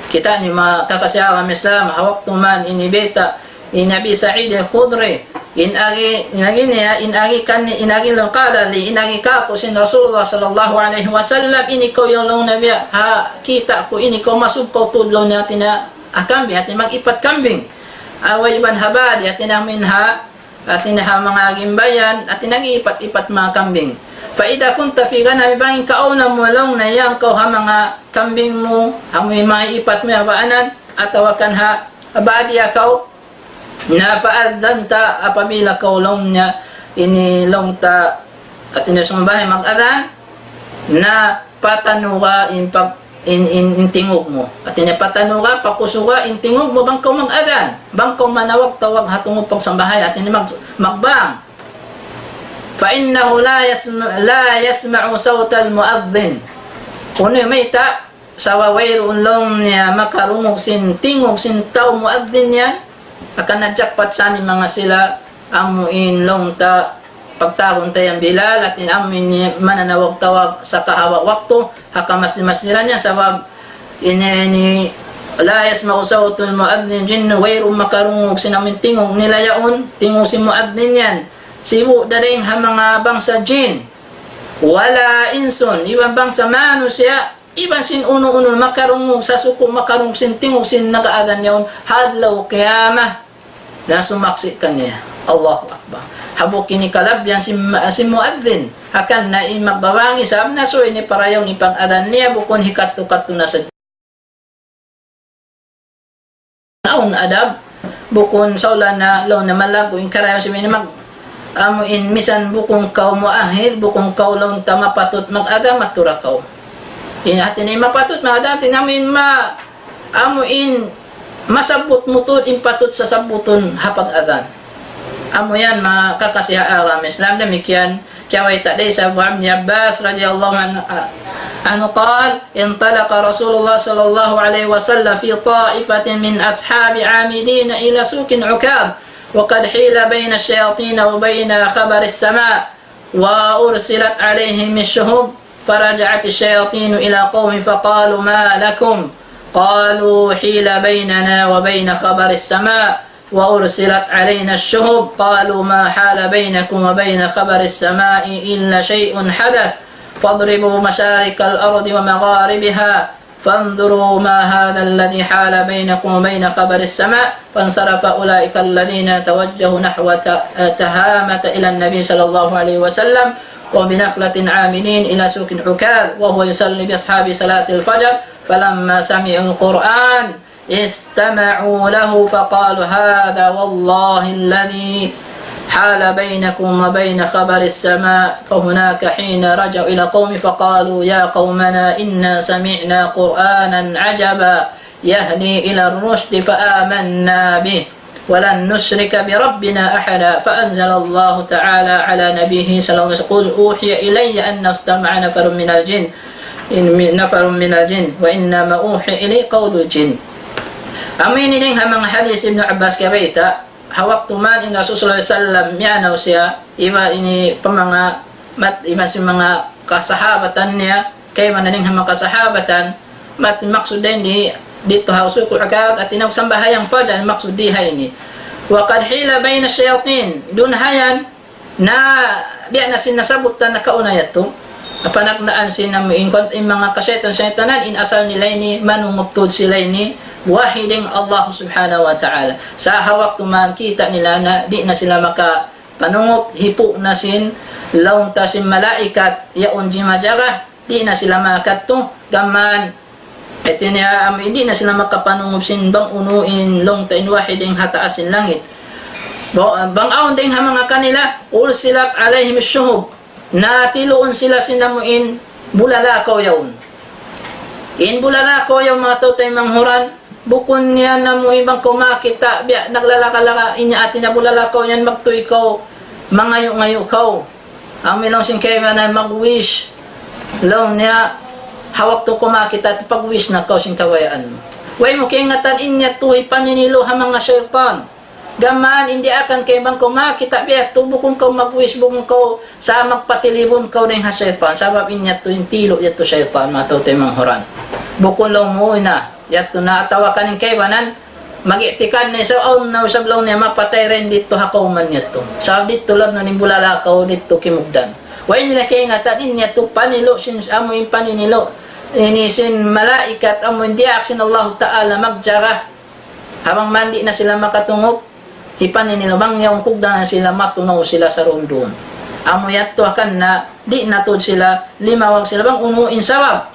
Kita' niyu manga kakasi ha agama Islam, ha waktu man ini bayta' in Abi Sa'id al-Khudri, in agi, in agi niya, in agi kan, in agi laung, قال لي, in agi kāku' sin Rasulullah sallallahu alayhi wasallam, in ikaw laung niya, ha, kita' ku in ikaw masub kaw tuud laung niya, hati niya, ha kambing, hati niya mag-ipat kambing. Aw iban ha badi, hati niya amu in ha, hati niya ha manga gimbayan, hati niya nag-iipat-ipat manga kambing. فإذا كنت في غنمك, bang in kaawnan mu laung niya yan kaw ha manga kambing mu, amu in manga ipat mu ha baanan, atawa kan ha badi kaw, na فأذنت, apabila kaw laung niya, ini laung ta, hati niya sumambahayang mag-adhan, na patanuga in pag-, in, in, in tingug mu. Hati niya patanuga, pakusuga in tingug mu bang kaw mag-adhan. Bang kaw manawag-tawag ha tungud pagsambahayang, hati niya mag-, magbang. فإنه لا يسم-، لا يسمع صوت المؤذن. Unu mayta', sabab wayruun laung niya makarungug sin tingug sin tau muadhin yan, akan na-jackpot sa in manga sila, amu in laung ta pagtawagun ta yan Bilal, hati niya amu in mananawag-tawag saka ha waktu, ha kamasjid-masjidan niya, sabab ini, ini, لا يسمع صوت المؤذن جن, wayruun makarungug sin amu in tingug nila yaun, tingug sin muadhin yan. Sibu' da dayn ha manga bangsa jin. ولا إنس, iban bangsa manusiya', iban sin unu-unu makarungug, sasuku' makarungug sin tingug sin nag-aadhan yaun, ha adlaw qiyamah, na sumaksi' kaniya. Allahu Akbar. Hambuuk ini kalabihan sin, sin muadhin. Hangkan na in magbabang isab na subay niya parayaw in pag-adhan niya, bukun hikatu-katu na sadja. Awn adab, bukun sawla na laung na malaggu' in karayaw sin ini mag-, amu in misan bukun kaw muahil, bukun kaw laung ta mapatut mag-adhan, matura kaw. In hati niya mapatut, manga adhan, in amu in ma-, amu in masabbut mu tuud in patut sasabbutun ha pag-adhan. Amu yan, manga kakasi ha agama Islam, damikkiyan, kiyabayta' da isab hi Ibn Abbas radiyallahu anhu, anhu قال: انطلق رسول الله صلى الله عليه وسلم في طائفة من أصحابه عامدين إلى سوق عكاظ، وقد حيل بين الشياطين وبين خبر السماء، وأرسلت عليهم الشهب، فرجعت الشياطين إلى قوم فقالوا: ما لكم؟ قالوا: حيل بيننا وبين خبر السماء، وأرسلت علينا الشهب. قالوا: ما حال بينكم وبين خبر السماء إلا شيء حدث، فاضربوا مشارق الأرض ومغاربها، فانظروا ما هذا الذي حال بينكم وبين خبر السماء. فانصرف أولئك الذين توجهوا نحو ت-، تهامة إلى النبي صلى الله عليه وسلم وبنخلة عامدين إلى سوق عكاظ وهو يصلي بأصحابه صلاة الفجر، فلما سمعوا القرآن استمعوا له فقالوا: هذا والله الذي حال بينكم وبين خبر السماء. فهناك حين رجعوا إلى قوم فقالوا: يا قومنا، إنا سمعنا قرآنا عجبا يهدي إلى الرشد فآمنا به ولن نشرك بربنا أحدا. فأنزل الله تعالى على نبيه صلى الله عليه وسلم: قل أوحي إلي أنه استمع نفر من الجن، إن-، نفر من الجن، وإنما أوحي إلي قول الجن. Amu ini dayn ha manga hadis Ibnu Abbas kiyabayta', ha waktu man in Rasul sallallahu alayhi wasallam miyanaw siya, iban ini pa manga mat-, iban sin manga kasahabatan niya, kayman dayn ha manga kasahabatan, mat-, maksud dayn di, didtu ha Suq Ukaz, hati niya magsambahayang fajar, maksud di ha ini. وقد حيل بين الشياطين, duun ha yan, na, biya' na sin nasabbut ta nakauna yadtu. Panagnaan sin amu in kon-, in manga kasaytan-saytanan, in asal nila ini, manungup tuud sila ini, wahi dayn Allah Subhanahu wa Ta'ala. Sa' ha waktu man kita' nila na, di' na sila makapanungup, hipu' na sin, laung ta sin malaikat, yaun jimajaga, di' na sila makadtu, gam mayan, hati niya, am, di' na sila makapanungup sin bang unu in laung ta in wahi dayn ha taas sin langit. Ba-, bang awn dayn ha manga kanila, أرسلت عليهم الشهب. Na tiluun sila sin amu in bulalakaw yaun. In bulalakaw yaun manga tau taymanghud, bukun yan amu in bang kaw makakita', biya' naglalaka-laka, in hati niya bulalakaw yan magtuy kaw, mangayu'-ngayu' kaw. Amu in laung sin kaibanan mag-wish. Laung niya, ha waktu kaw makakita', pag-wish na kaw sin kabayaan mu. Way mu kaingatan in yadtu hipaninilu ha manga saytan. Gam mayan in diyaak kayman kaw makakita' biya' yadtu, bukun kaw mag-wish, bukun kaw sa' magpatilibun kaw dayn ha saytan. Sabab in yadtu in tilu' yadtu saytan, manga tau taymanghud. Bukun laung mu na, yadtu na atawa kan in kaibanan, mag-i'tikad na isab, awn na isab laung niya mapatay dayn didtu ha kawman yadtu. Sabab didtu laung niya in bulalakaw didtu kimugdan. Way nila kaingatan in yadtu panilu' sin, amu in paninilu'. Ini sin malaikat, amu in diyaak sin Allahu Ta'ala magjaga. Ha bang man di' na sila makatungup, hipaninilu bang yaun kugdan na sila, matunaw sila sarundun. Amu yadtu hangkan na, di' na tuud sila, limawag sila bang unu in sabab.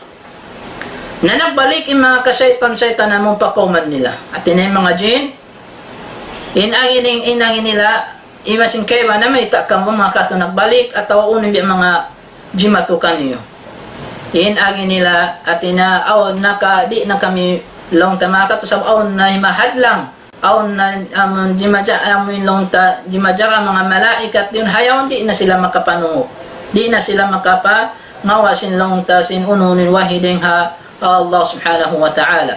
Na nagbalik in manga kasaytan-saytanan amu pa kawman nila. Hati niya in manga jin, in agi ning, in agi nila, iban sin kaibanan mayta' kamu manga katu' nagbalik, atawa unu in biya' manga jimatu kaniyu. In agi nila, hati niya, awn na ka, di' na kami laung ta makadtu sabab awn na himahadlang. Awn na, amun jimaja-, amun laung ta, jimajaga manga malaikat yaun, ha yaun di' na sila makapanungup. Di' na sila makapangawa' sin laung ta, sin unu-unu in wahi dayn ha Allah Subhanahu wa Ta'ala.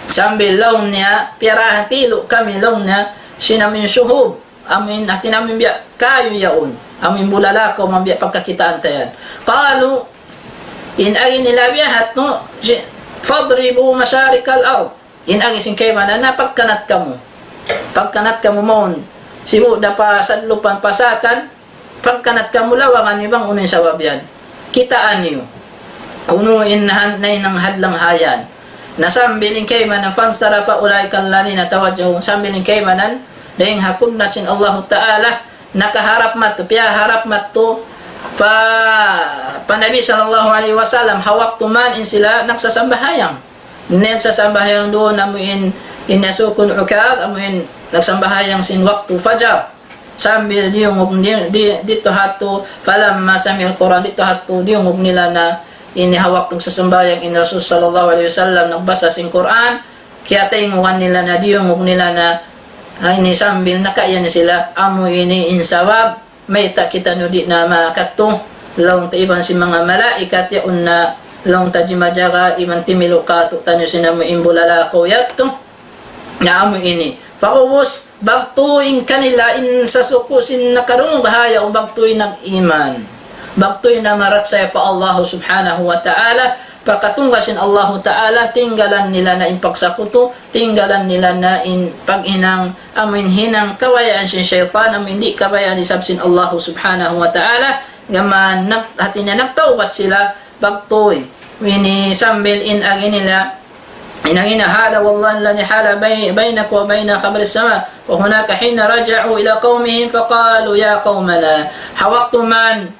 Sambil laung niya, piyarahan tilu' kami laung niya, sin amun shuhub, amun, hati niya amun biya' kayu yaun, amun bulalakaw, amun biya' pagkakitaan ta yan. Qalu, in agi nila biya' hādtu, si-, فاضربوا مشارق الأرض. In agi sin kaibanan na pagkanat kamu. Pagkanat kamu mawn. Sibu' da pa sadlupan pa satan, pagkanat kamu lawangan niyu bang unu in sabab yan. Kitaa niyu. Unu in nahan-, nahinang hadlang ha yan. Na sambil in kaibanan, فانصرف أولئك الذين توجهوا. Sambil in kaibanan, dayn ha kudrat sin Allahu Ta'ala, nakaharap madtu, piyaharap madtu, pa, pa Nabi sallallahu alayhi wasallam, ha waktu man in sila nagsasambahayang. Nagsasambahayang duun amu in, in Suq Ukaz, amu in nagsambahayang sin waktu fajar. Sambil diyungug ni-, di-, didtu hādtu, فلما سمعوا القرآن, didtu hādtu, diyungug nila na, ini ha waktu sasambahayang in Rasul sallallahu alayhi wasallam nagbasa sin Qur'an, kiyatayngugan nila na, diyungug nila na, ha, ini sambil nakaiyan sila, amu ini in sabab, mayta' kitaniyu di' na makadtu, laung ta iban sin manga malaikat yaun na, laung ta jimajaga, iban timilu' katu'taniyu sin amu in bulala kaw yadtu. Na amu ini. Pag'ubus, bagtu in kanila in sasuku' sin nakarungug ha yaun, bagtu in nag-iman. Bagtu in namarachaya pa Allah subhanahu wa ta'ala, pagkatunggal sin Allah ta'ala, tinggalan nila na in pagsakutu, tinggalan nila na in paghinang, amu in hinang kabayaan sin saytan, amu in di' kabayaan isab sin Allah subhanahu wa ta'ala, gam nag-, hati niya nagtawbat sila, bagtu. Ini sambil in agi nila, in agi nila, هذا والله الذي حال بي-، بينك وبين خبر السماء. وهناك حين رجعوا إلى قومهم فقالوا يا قومنا. Ha waktu man,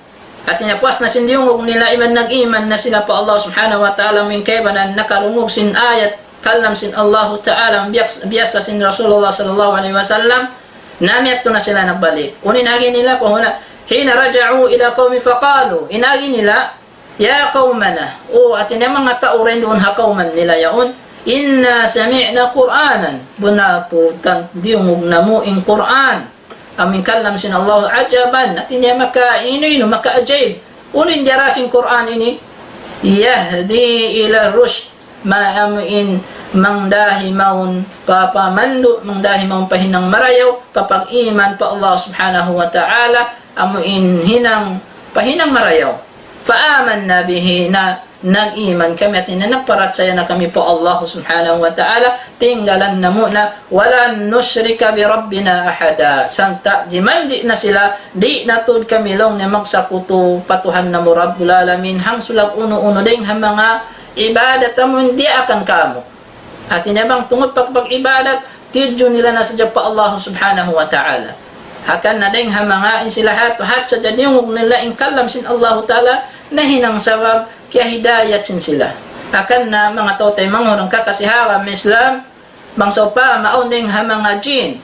hati niya puas na sin diyungug nila, iban nag-iman na sila pa Allah subhanahu wa ta'ala, amu in kaibanan nakarungug sin ayat, kalam sin Allah ta'ala, biyas-, biyasa sin Rasulullah sallallahu alayhi wasallam, na miyadtu na sila nagbalik. Unu in agi nila, pa huna, حين رجعوا إلى قومهم فقالوا, in agi nila, يا قومنا, o, hati niya manga tau dayn duun ha kawman nila yaun, إنا سمعنا قرآنا, bunnal tuud diyungug namu' in Qur'an. Amu in kalam sin Allah, عجبا, hati niya makainu-inu, makaajaib. Unu in diyara sin Qur'an ini? يهدي إلى الرشد, ma-, amu in mangdahi mawn pa, pa mandu', mangdahi mawn pa hinang marayaw, pa pag-iman pa Allah subhanahu wa ta'ala, amu in hinang, pa hinang marayaw. فآمنا به, na nag-iman kami, hati niya nagparachaya na kami pa Allah subhanahu wa ta'ala, tinggalan namu' na, ولن نشرك بربنا أحدا. Sarta' jimanji' na sila, di' na tuud kami laung niya magsakutu pa Tuhan namu' Rabbul Alamin, hangkan unu-unu dayng ha manga ibadat amu in diyaakan kamu. Hati niya bang tungud pagpag-ibadat, tiyudju nila na sadja pa Allah subhanahu wa ta'ala. Hangkan na dayng ha manga in sila hat, hat sadja diyungug nila in kalam sin Allah ta'ala, nahinang sabab kiyahidayat sin sila. Hangkan na manga tau taymanghud kakasi ha agama Islam, bang sawpama awn dayng ha manga jin,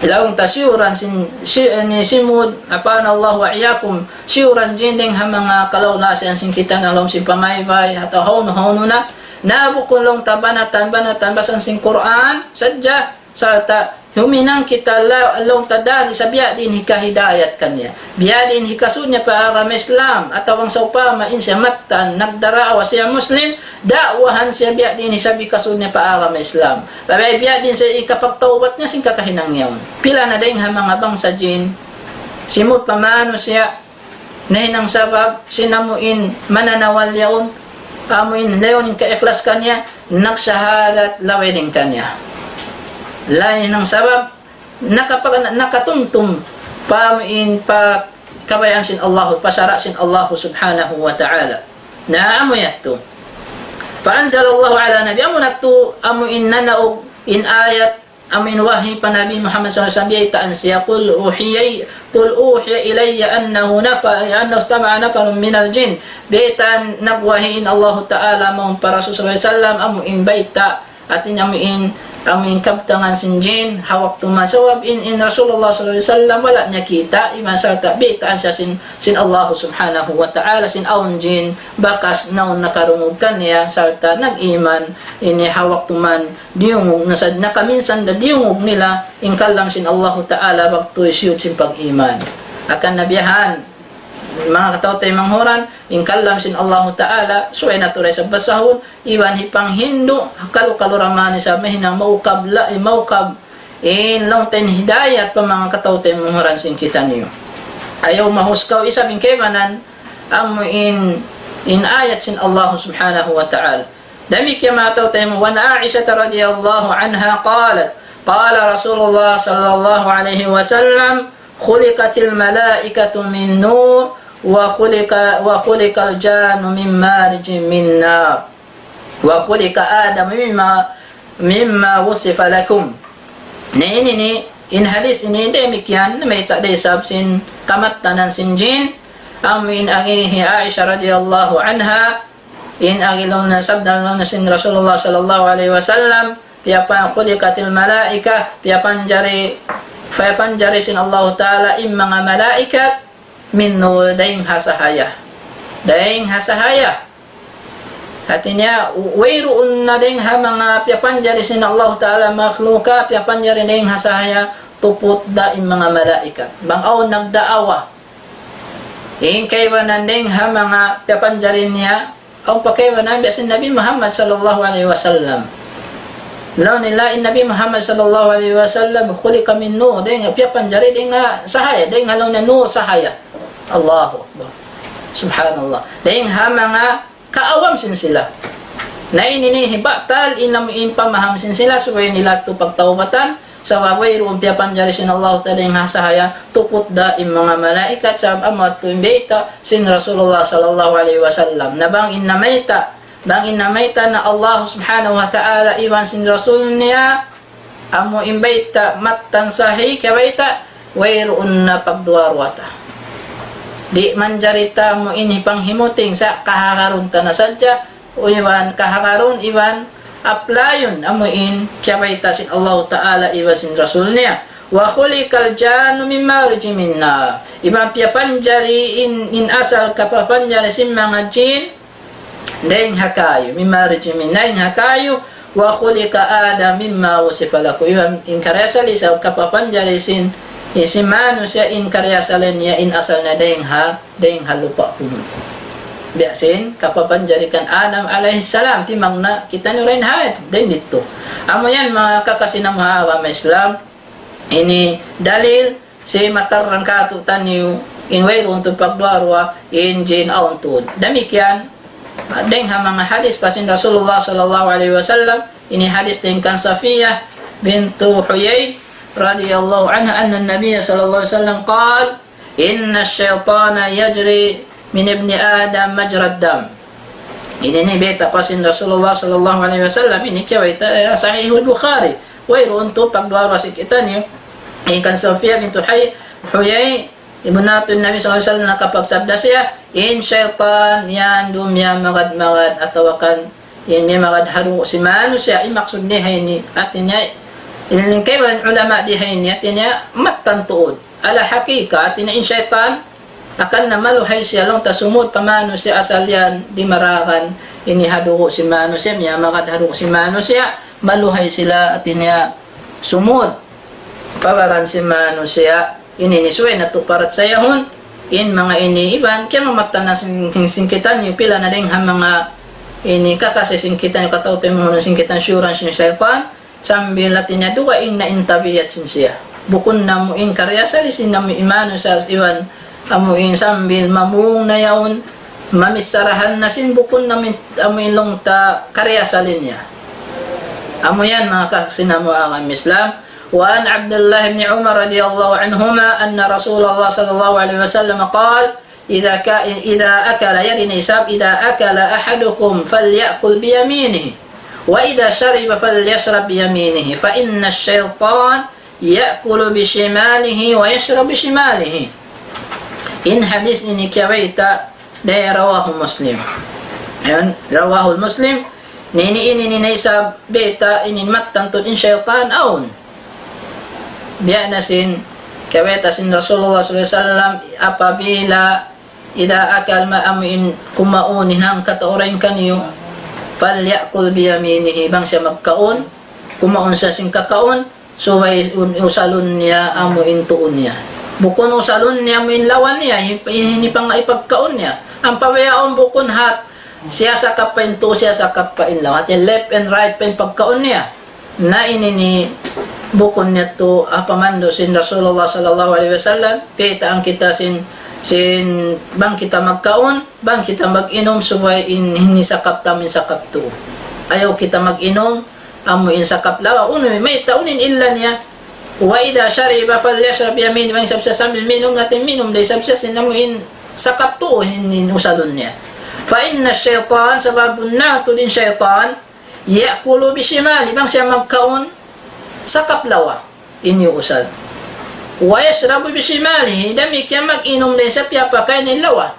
laung ta siyuran sin, si-, ini simud, عافانا الله وإياكم, siyuran jin dayng ha manga kalaulasian sin kita na laung sin pamaybay, atawa hawnu-hawnu na, na bukun laung ta banatan-banatan basahan sin Qur'an sadja, sarta' huminang kita la-, laung ta dayn ha biya' diin hikahidayat kaniya. Biya' diin hikasud niya pa agama Islam, atawa bang sawpama in siya mattan, nagdarawa siya Muslim, da'wahan siya biya' diin isab hikasud niya pa agama Islam. Labi biya' diin siya hikapagtawbat niya sin kakahinang yaun. Pila na dayng ha manga bangsa jin, simud pa manusiya', nahinang sabab sin amu in mananawal yaun, amu in laung in kaikhlas kaniya, nagsahadat labi dayng kaniya. Laung in sabab, nakapag-, nakatumtum pa amu in pa kabayaan sin Allah, pa sara' sin Allah subhanahu wa ta'ala. Na amu yadtu. فأنزل الله على نبي, amu na yadtu, amu in nanaug in ayat, amu in wahyi pa Nabi Muhammad sallallahu alayhi wasallam, biyaytaan siya, قل أوحي، قل أوحي إلي أنه نفر، أنه استمع نفر من الجن. Biyaytaan nagwahyi in Allah ta'ala mawn pa Rasul sallallahu alayhi wasallam, amu in bayta', hati niya amu in, amu in kabtangan sin jin, ha waktu man sabab in, in Rasulullah sallallahu alayhi wasallam, wala' niya kita', iban sarta' biyaytaan siya sin, sin Allah subhanahu wa ta'ala, sin awn jin, bakas naun nakarungug kaniya, sarta' nag-iman, ini ha waktu man, diyungug na sad, nakaminsan da diyungug nila, in kalam sin Allah ta'ala, waktu siyud sin pag-iman. Hangkan na biya' han, manga kataw-taymanghuran, in kalam sin Allahu Ta'ala, subay natu' da isab basahun, iban hipanghindu', kalu-kalu da man isab mahinang maukab la, eh, maukab, in laung ta in hidayat pa manga kataw-taymanghuran sin kitaniyu. Ayaw mahus kaw isab in kaibanan, amu in, in ayat sin Allah Subhanahu wa Ta'ala. Damikkiyan manga kataw-taymanghuran, وعن عائشة رضي الله عنها قالت، قال رسول الله صلى الله عليه وسلم، خلقت الملائكة من نور، وخلق، وخلق الجان من مارج من نار، وخلق آدم مما، مما وصف لكم. Na ini ini, in hadis ini damikkiyan, namayta' da isab sin kamattanan sin jin, amu in agi hi Aisha radiyallahu anha, in agi laung niya sabda laung niya sin Rasulullah sallallahu alayhi wasallam, piyapan-, خلقت الملائكة, piyapanjari, piyapanjari sin Allahu Ta'ala in manga malaikat, من نور, dayn ha sahaya. Dayn ha sahaya. Hati niya, wayruun na dayng ha manga piyapanjari sin Allah Ta'ala makhlukat, piyapanjari dayng ha sahaya tuput da in manga malaikat. Bang awn nagdaawa in kaibanan dayng ha manga piyapanjari niya, awn pa kaibanan biya' sin Nabi Muhammad sallallahu alayhi wasallam. Laung nila in Nabi Muhammad sallallahu alayhi wasallam خلق من نور, dayng piyapanjari dayng ha sahaya, dayng ha laung niya nur sahaya. Allahu Akbar. Subhanallah. Dayng ha manga kaawam sin sila. Na ini ini hibatal in amu in pamaham sin sila, subay nila tu pagtaubatan, sabab wayruun piyapanjari sin Allah Ta'ala dayng ha sahaya tuput da in manga malaikat, sabab amu yadtu in bayta' sin Rasulullah sallallahu alayhi wasallam. Na bang in namayta', bang in namayta' na Allah Subhanahu wa Ta'ala iban sin Rasul niya, amu in bayta' mattan sahih kiyabayta', wayruun na pagduwa-ruwa ta. Di' manjari ta amu in hipanghimuting sa' kahagarun ta na sadja, iban kahagarun, iban applyun amu in kiyabayta' sin Allah Ta'ala iban sin Rasul niya. وخلق الجان من مارج من نار. Iban piyapanjari in, in asal kapapanjari sin manga jin, dayng ha kayu, من مارج من نار, dayng ha kayu, وخلق آدم مما وصف لكم. Iban in karna' asal isab kapapanjari sin, in sin manusiya' in karna' asal niya in asal niya dayng ha, dayng ha lupa' kunu'. Biya' sin kapapanjari kan Adam alayhi salam, timagna' kitaniyu dayn ha, dayn didtu. Amu yan manga kakasi namu' ha agama Islam, ini dalil sin matarrang kātu'niyu in wayruun tuud pagduwa-ruwa in jin awn tuud. Damikkiyan, dayng ha manga hadith pa sin Rasulullah sallallahu alayhi wasallam, ini hadith dayng kan Safiyah bintu Huyay radiyallahu anha, أن النبي صلى الله عليه وسلم قال: إن الشيطان يجري من ابن آدم مجرى الدم. Ini ini bayta' pa sin Rasulullah sallallahu alayhi wasallam, ini kiyabayta', eh, Sahihul Bukhari. Wayruun tuud pagduwa-ruwa sin kitaniyu. Iban kan Safiyah bintu Hay-, Huyay, ibnatu Nabi sallallahu alayhi wasallam, nakapagsabda siya, in saytan yan duun miyamagad-magad atawa kan in miyamagad ha dugu' sin manusiya', in maksud niya ha ini, hati niya, in lingkay man ulama di ha ini, hati niya, mattan tuud. Ala hakika, hati niya in saytan, akan na maluhay siya laung ta sumud pa manusiya' asal yan, di' maragan, ini ha dugu' sin manusiya', miyamagad ha dugu' sin manusiya', maluhay sila, hati niya, sumud pa baran sin manusiya'. Ini ini subay natu' parachayahun, in manga ini iban, kiyamamatan na sin, sin, sin kitaniyu, pila na dayng ha manga ini kakasi sin kitaniyu, kataw-taymanghuran sin kitaniyu, siyuran sin saytan, sambil hati niya dugaing na in tabiat sin siya. Bukun na amu in karna' asal sin amu in manusiya' iban, amu in sambil mamung na yaun, mamicharahan na sin bukun na amu in, amu in laung ta karna' asal niya. Amu yan manga kakasi namu' agama Islam, وعن عبد الله بن عمر رضي الله عنهما أن رسول الله صلى الله عليه وسلم قال: إذا ك-، إذا أكل, yari na isab, إذا أكل أحدكم فليأكل بيمينه، وإذا شرب فليشرب بيمينه، فإن الشيطان يأكل بشماله ويشرب بشماله. In hadith ini kiyabayta' da رواه مسلم. Yan, رواه مسلم. Ini, ini, ini na isab bayta' ini mattan tuud in saytan awn. Biya' na sin, kiyabayta' sin Rasulullah sallallahu alayhi wasallam, apabila إذا أكل, ma-, amu in kumaun in hangkatau dayn kaniyu, فليأكل بيمينه, bang siya magkaun, kumaun siya sin kakaun, subay un-, usalun niya amu in tuu niya. Bukun usalun niya amu in lawa niya, hi-, hi-, hinipang ipagkaun niya. Ampa bihaun bukun hat, siya sakap pa in tuu, siya sakap pa in lawa. Hati left and right pa in pagkaun niya. Na ini ini bukun niya tu, ah, pamandu' sin Rasulullah sallallahu alayhi wasallam, baytaan kita sin, sin bang kita magkaun, bang kita mag-inum, subay in, ini sakap ta amu in sakap tuu. Ayaw kita mag-inum amu in sakap lawa. Unu, mayta', unu in illa niya. وإذا شرب فليشرب بيمينه, bang isab siya sambil minum, hati minum da isab siya sin amu in sakap tuu in, in usalun niya. فإن الشيطان, sabab bunnal tuud in saytan, يأكل بشماله, bang siya magkaun, sakap lawa in iyuusal. ويشرب بشماله, damikkiyan mag-inum da isab, piyapakay niya in lawa.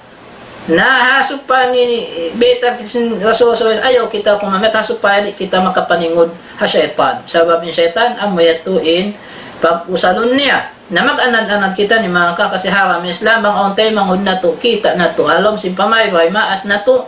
Na ha supaya ini, bayta' sin Rasul sallallahu alayhi wasallam, ayaw kita kumamit ha supaya di' kita makapaningud ha saytan. Sabab in saytan, amu yadtu in pag-usalun niya. Na mag-anad-anad kita ini manga kakasi ha agama Islam, bang awn taymanghud natu', kita' natu', ha lawm sin pamaybay, maas natu',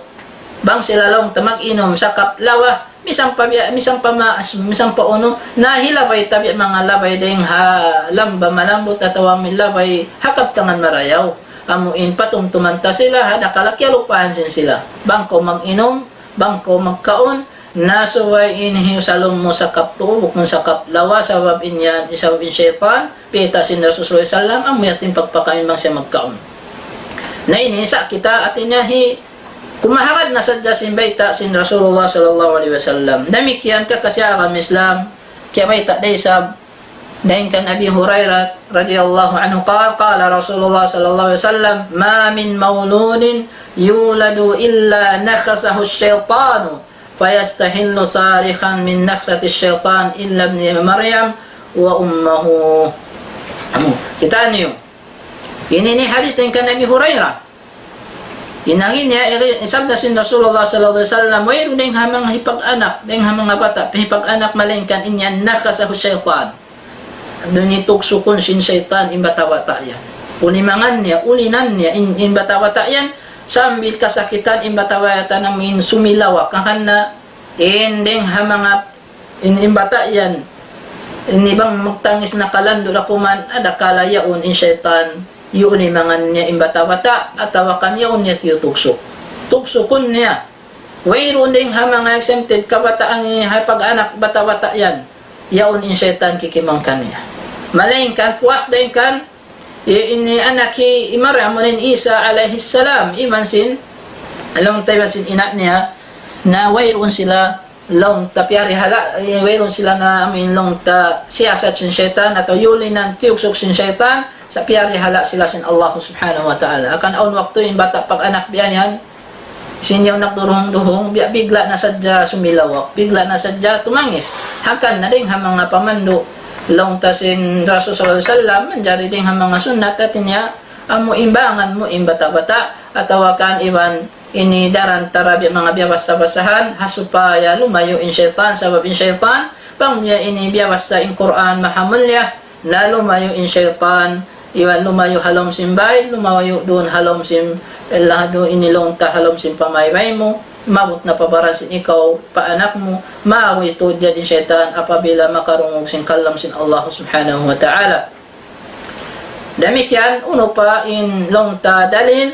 Bang sila laung ta mag-inum sakap lawa, misan pa biya', misan pa ma-, misan pa unu, na hilabay ta biya' manga labay dayng ha lamba malambut atawa amu in labay ha kabtangan marayaw. Amu in patumtuman ta sila, ha dakala' kiyalupahan sin sila. Bang kaw mag-inum, bang kaw magkaun, na subay in hiyusalun mu sakap tuu, bukun sakap lawa, sabab in yan, sabab in saytan, bayta' sin Rasul sallallahu alayhi wasallam, amu yadtu in pagpakaun bang siya magkaun. Na ini sa kita, hati niya hi, kumahagad na sadja sin bayta' sin Rasulullah sallallahu alayhi wasallam. Damikkiyan ka kasi agama Islam, kiyabayta' da isab, dayn kan Abi Hurairah radiyallahu anhu قال، قال رسول الله صلى الله عليه وسلم: ما من مولود يولد إلا نخسه الشيطان فيستحل صارخا من نخسة الشيطان إلا ابن مريم وأمه. Amu, kita' niyu. Ini, ini hadis dayn kan Abi Hurairah. In agi niya, iri-, isab da sin Rasulullah sallallahu alayhi wasallam, wayruun dayng ha manga hipag-anak, dayng ha manga bata', hipag-anak malaingkan in yan نخسه الشيطان. Duun tuksukun sin saytan in bata'-bata' yan. Ulimangan niya, ulinan niya in, in bata'-bata' yan, sambil kasakitan in bata'-bata' yan amu in sumilawak. Hangkan na in dayng ha manga in, in bata' yan, ini bang magtangis na kalandu' da kuman, adakala yaun in saytan, yuun imangan niya in bata'-bata', atawa kan yaun niya tiyutuksuk. Tuksukun niya. Wayruun dayng ha manga exempted kabataan ini ha pag-anak bata'-bata' yan. Yaun in saytan kikimang kaniya. Malaingkan, puas dayn kan, i-, ini anak hi Maryam, amu in Isa alayhi salam, iban sin, laung ta iban sin ina' niya, na wayruun sila laung ta piyarihala, eh, wayruun sila na amu in laung ta siyasat sin saytan atawa yulinan tiyuksuk sin saytan, sa' piyarihala sila sin Allah subhanahu wa ta'ala. Hangkan awn waktu in bata' pag-anak biya' yan, sin yaun nagduruhung-duhung, biya' bigla' na sadja sumilawak, bigla' na sadja tumangis. Hangkan na dayng ha manga pamandu', laung ta sin Rasul sallallahu alayhi wasallam, manjari dayng ha manga sunnat, hati niya, amu imbangan mu in bata'-bata', atawa kan iban ini daran tarabi manga biyabasa-basahan, ha supaya lumayu' in saytan, sabab in saytan, bang niya ini biyabasa in Qur'an maha mulia, na lumayu' in saytan, iban lumayu' ha lawm sin bay, lumayu' duun ha lawm sin, illa duun ini laung ta ha lawm sin pamaybay mu, maabut na pa baran sin ikaw, pa anak mu, maawi tuud yan in saytan apabila makarungug sin kalam sin Allah subhanahu wa ta'ala. Damikkiyan, unu pa in laung ta dalil,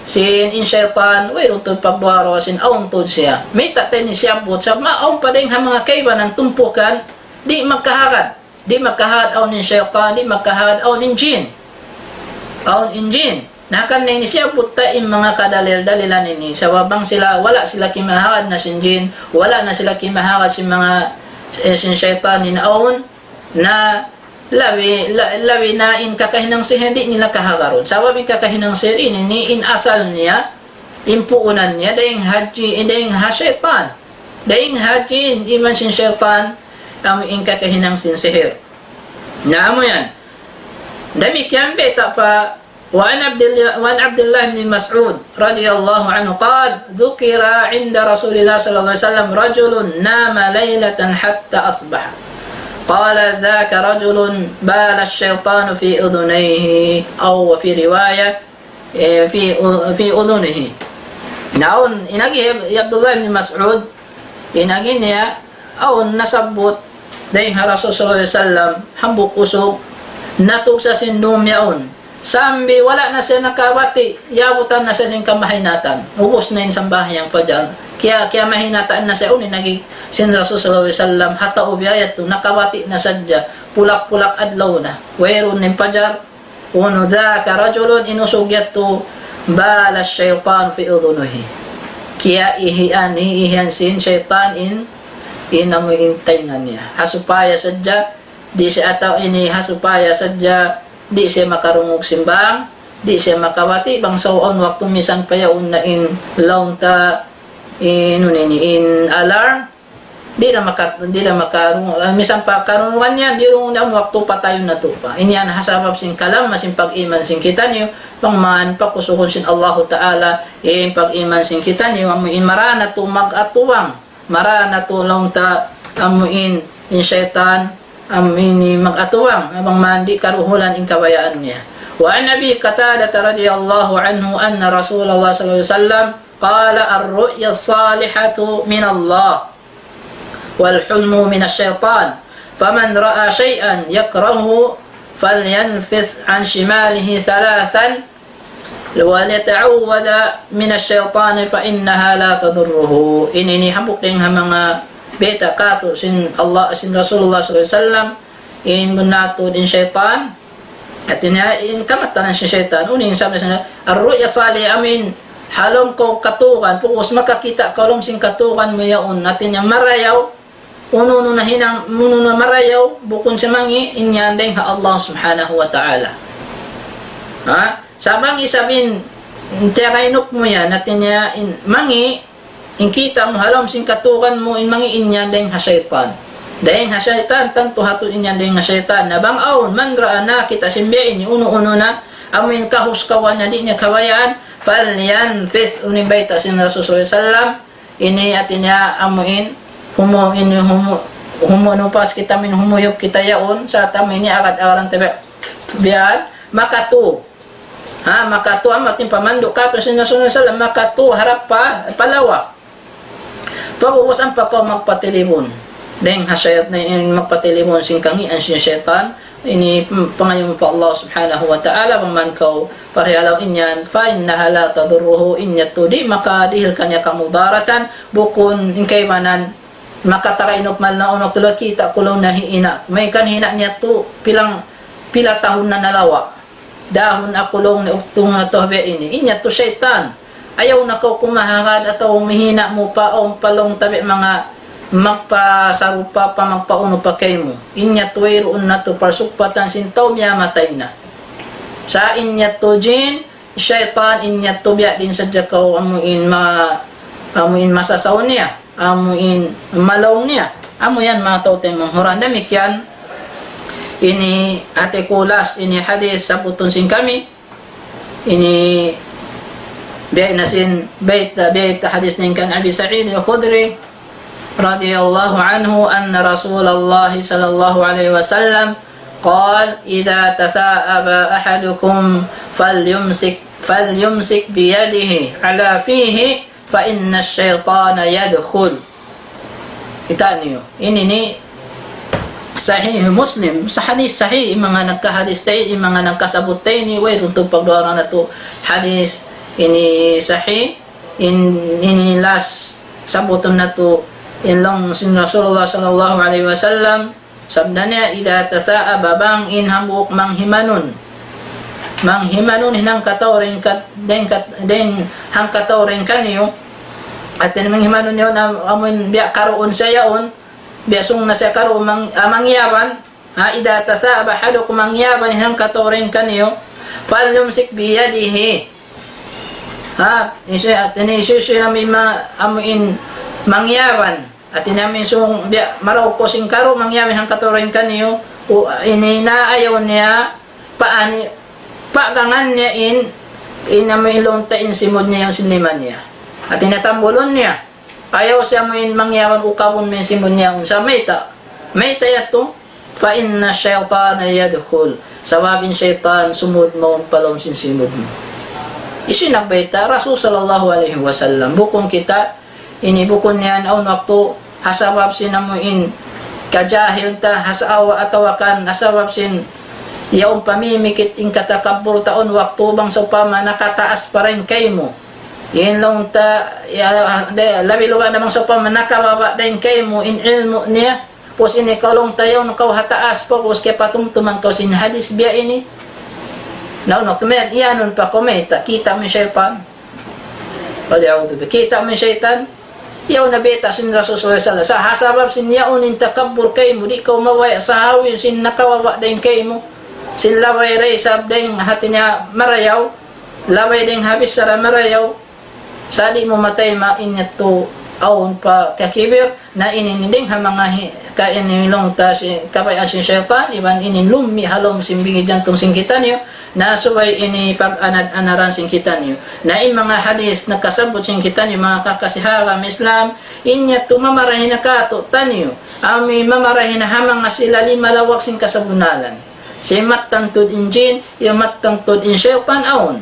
sin in saytan, wayruun tuud pagduwa-ruwa sin awn tuud siya. Mayta' ta ini siyabbut, sa' ma-, awn pa dayng ha manga kaibanan tumpukan, di' magkahagad. Di' magkahagad awn in saytan, di' magkahagad awn in jin. Awn in jin. Na hangkan na ini siyabbut ta in manga kadalil-dalilan ini, sabab bang sila, wala' sila kimahagad na sin jin, wala' na sila kimahagad sin manga, eh, sin saytan in awn, na labi, la-, labi na in kakahinang sihir di' nila kahagarun. Sabab in kakahinang sihir ini, ini in asal niya, in puunan niya, dayng ha ji-, dayng ha saytan. Dayng ha jin, iban sin saytan, amu in kakahinang sin sihir. Na amu yan. Damikkiyan bayta' pa وعن عبد الله، وعن عبد الله بن مسعود رضي الله عنه قال: ذكر عند رسول الله صلى الله عليه وسلم رجل نام ليلة حتى أصبح. قال: ذاك رجل بال الشيطان في أذنيه، أو في رواية، eh, في، في أذنه. Na awn, in agi hi Abdullah ibn Mas'ud, in agi niya, awn nasabbut, dayng ha Rasul sallallahu alayhi wasallam, hambuuk usug, natug sa sin dum yaun. Sambil wala' na siya nakabati', yabutan na siya sin kamahinatan. Ubus na in sambahayang fajar. Kiya-, kiyamahinatan na siya, unu in agi sin Rasul sallallahu alayhi wasallam, ha tau biya' yadtu, nakabati' na sadja, pulak-pulak adlaw na. Wayruun in fajar, unu, ذاك رجل, in usug yadtu, بال الشيطان في أذنه. Kiyaihian, ihian sin saytan in, in amu in taynga niya. Ha supaya sadja, di' siya atawa ini, ha supaya sadja, di' siya makarungug sin bang, di' siya makabati', bang sa' awn waktu misan pa yaun na in laung ta, in, unu ini, in alarm, di' na maka-, di' na maka-, ah, misan pa karungugan yan, di' rung na waktu patayun na tuud pa. Ini yan ha sabab sin kalam, sin pag-iman sin kitaniyu, bang man pakusugun sin Allahu Ta'ala, in pag-iman sin kitaniyu, amu in marā na tuud mag-atuwang, marā na tuud laung ta, amu in, in saytan, amu ini mag-atuwang, bang man di' karuhulan in kabayaan niya. وعن أبي قتادة رضي الله عنه أن رسول الله صلى الله عليه وسلم قال: الرؤيا الصالحة من الله، والحلم من الشيطان، فمن رأى شيئا يكرهه فلينفث عن شماله ثلاثا وليتعوذ من الشيطان فإنها لا تضره. Ini, ini hambuuk dayn ha manga bayta' kātu' sin Allah, sin Rasulullah sallallahu alayhi wasallam, in bunnal tuud in saytan, hāti niya in kamattanan sin saytan, unu in sabda sin, الرؤيا الصالحة, amuin ha lawm kaw katugan, pag'ubus makakita' kaw ha lawm sin katugan mu yaun, hāti niya marayaw, unu-unu na hinang, unu-unu na marayaw, bukun sa mangi', in yan dayn ha Allah subhanahu wa ta'ala. Ha? Sa' bang isab in, tiyagainup mu yan, hāti niya in, mangi', in kita' mu ha lawm sin katugan mu, in mangi' in yan dayn ha saytan. Dayn ha saytan, tantu hātu in yan dayn ha saytan. Na bang awn, man ra'a, nakakita' sin biya' ini, unu-unu na, amuin kahus kaw na di' niya kabayaan, فلينفث, unu in bayta' sin Rasul sallallahu alayhi wasallam, ini hāti niya amuin, humu-, ini humu-, humunupas kita amuin humuyup kita yaun, sa' amuin ini agad-agaran tabi-, biya' yan, makatu. Ha, makatu amu in pamandu' kātu' sin Rasul sallallahu alayhi wasallam, makatu harap pa, pa lawak. Pag'ubus ampa kaw magpatilibun. Dayn ha saytan, in magpatilibun sin kangīan sin saytan, ini pangayuun pa Allah subhanahu wa ta'ala, bang man kaw parihalaw in yan, فإنها لا تضره, in yadtu di' makadihil kaniya kamudaratan, bukun in kaibanan, makatagainup man laung, unu, tulad kita' ku laung na hina'. Mayan kan hina' niya tu, pilang, pila tahun na nalawa'. Dahun aku laung ni uktung na tuh biya' ini. In yadtu saytan. Ayaw na kaw kumahagad atawa mahina' mu pa, awn pa laung tabi' manga magpasarupa pa, magpaunu pa kaymu. In yadtu wayruun na tu parsugpatan sin tau miyamatay na. Sa' in yadtu jin, saytan, in yadtu biya' diin sadja kaw amuin ma-, amuin masasaw niya, amuin malaung niya. Amu yan manga tau taymanghud. Damikkiyan ini hāti ku last, ini hadith sabbutun sin kami. Ini biya' na sin bayt, bayt hadith dayn kan Abi Sa'id Al-Khudri رضي الله عنه أن رسول الله صلى الله عليه وسلم قال: إذا تثاءب أحدكم فليمسك، فليمسك بيده على فيه فإن الشيطان يدخل. Kita' niyu. Ini ini Sahih Muslim, sa hadith sahih, in manga nagkahadith ta ini, in manga nagkasabbut ta ini, wayruun tu pagduwaa natu' hadith ini sahih, in, ini last sabbutun natu', in laung sin Rasulullah sallallahu alayhi wasallam, sabda niya, إذا تثاءب, bang in hambuuk manghimanun. Manghimanun in hangkatau dayn kat-, dayn kat-, dayn hangkatau dayn kaniyu. Hāti niya manghimanun yaun, am-, amun biya' karuun siya yaun, biya' sūng na siya karuun mang-, ah, mangyaban. Ha, إذا تثاءب أحدكم, mangyaban in hangkatau dayn kaniyu. فليمسك بيده. Ha, isu, hāti niya isu-isu na may ma-, amuin mangyaban. Hāti niya amuin sūng, biya', maraug kaw sin karu, mangyaban in hangkatau dayn kaniyu. U-, ini na ayaw niya, pa ani, pagangan niya in, in amuin laung ta in simud niya yaun sin lima niya. Hāti niya tambulun niya. Ayaw siya amuin mangyaban, ukabun mu in simud niya yaun. Sa' mayta', mayta' yadtu, فإن الشيطان يدخل. Sabab in saytan sumud mawn pa lawm sin simud mu. Hisiyu in nagbayta'? Rasul sallallahu alayhi wasallam. Bukun kita, ini bukun yan awn waktu, ha sabab sin amuin kajahil ta, ha sa-, awa atawa kan, ha sabab sin yaun pamimikit in katakabbur ta awn waktu bang sawpama nakataas pa dayn kaymu. In laung ta, ya, de, labi luba na bang sawpama nakababa' dayn kaymu in ilmu' niya, pus ini kaw laung ta yaun kaw ha taas pa, pus kiyapatumtuman kaw sin hadith biya' ini. Na, unu, tumayan, iyanun pa kaw mayta', kita' mu in saytan. والعياذ بالله. Kita' mu in saytan. Yaun na bayta' sin Rasul sallallahu alayhi wasallam. Sa' ha sabab sin yaun in takabbur kaymu, di' kaw mabaya' sahawi sin nakababa' dayn kaymu. Sin labay da isab dayn hāti niya marayaw. Labay dayn ha bichara marayaw. Sa' di' mu matayma' in yadtu awn pa kakibir, na ini in dayn ha manga hi-, ka ini laung ta sin kabayaan sin saytan, iban ini lummi' ha lawm sin bigi jantung sin kitaniyu, na subay ini pag-anad-anaran sin kitaniyu. Na in manga hadith nakasabbut sin kitaniyu, manga kakasi ha agama Islam, in yadtu mamarahi na kātu'niyu, amu in mamarahi na ha manga sila lima lawag sin kasabunnalan. Sin mattan tuud in jin, iban mattan tuud in saytan awn.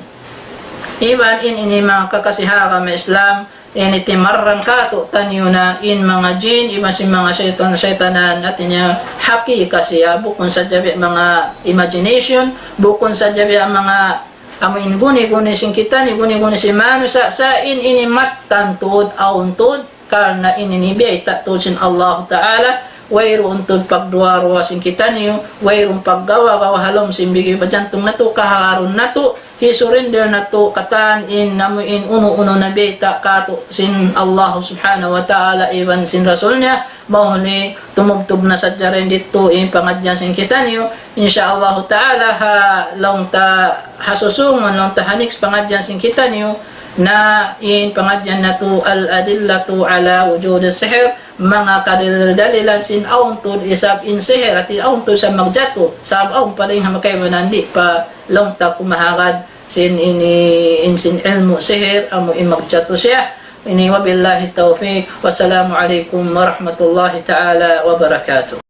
Iban in ini manga kakasi ha agama Islam, ini timarrang kātu'niyu na in manga jin, iban sin manga saytan-saytanan, hāti niya hakika siya, bukun sadja biya' manga imagination, bukun sadja biya' manga amu in guni-guni sin kitaniyu, guni-guni sin manusiya', sa' in ini mattan tuud, awn tuud, karna' in ini biyayta' tuud sin Allahu Ta'ala, wayruun tuud pagduwa-ruwa sin kitaniyu, wayruun paggawa-gawa ha lawm sin bigi pa jantung natu', kahagarun natu', hi-surrender natu', katan in amu in unu-unu na biyayta' kātu' sin Allahu Subhanahu wa Ta'ala, iban sin Rasul niya, mahuli tumubtub na sadja dayn didtu in pangadjian sin kitaniyu. Insya Allahu Ta'ala ha laung ta ha susungun, laung ta ha next pangadjian sin kitaniyu, na in pangadjian natu' الأدلة على وجود السحر, manga kadalil-dalilan sin awn tuud isab in sihir, hāti awn tuud isab magjatu, sabab awn pa dayn ha makaibanan di' pa laung ta kumahagad sin ini, in sin ilmu' sihir, amu in magjatu siya. Ini وبالله التوفيق. والسلام عليكم ورحمة الله تعالى وبركاته.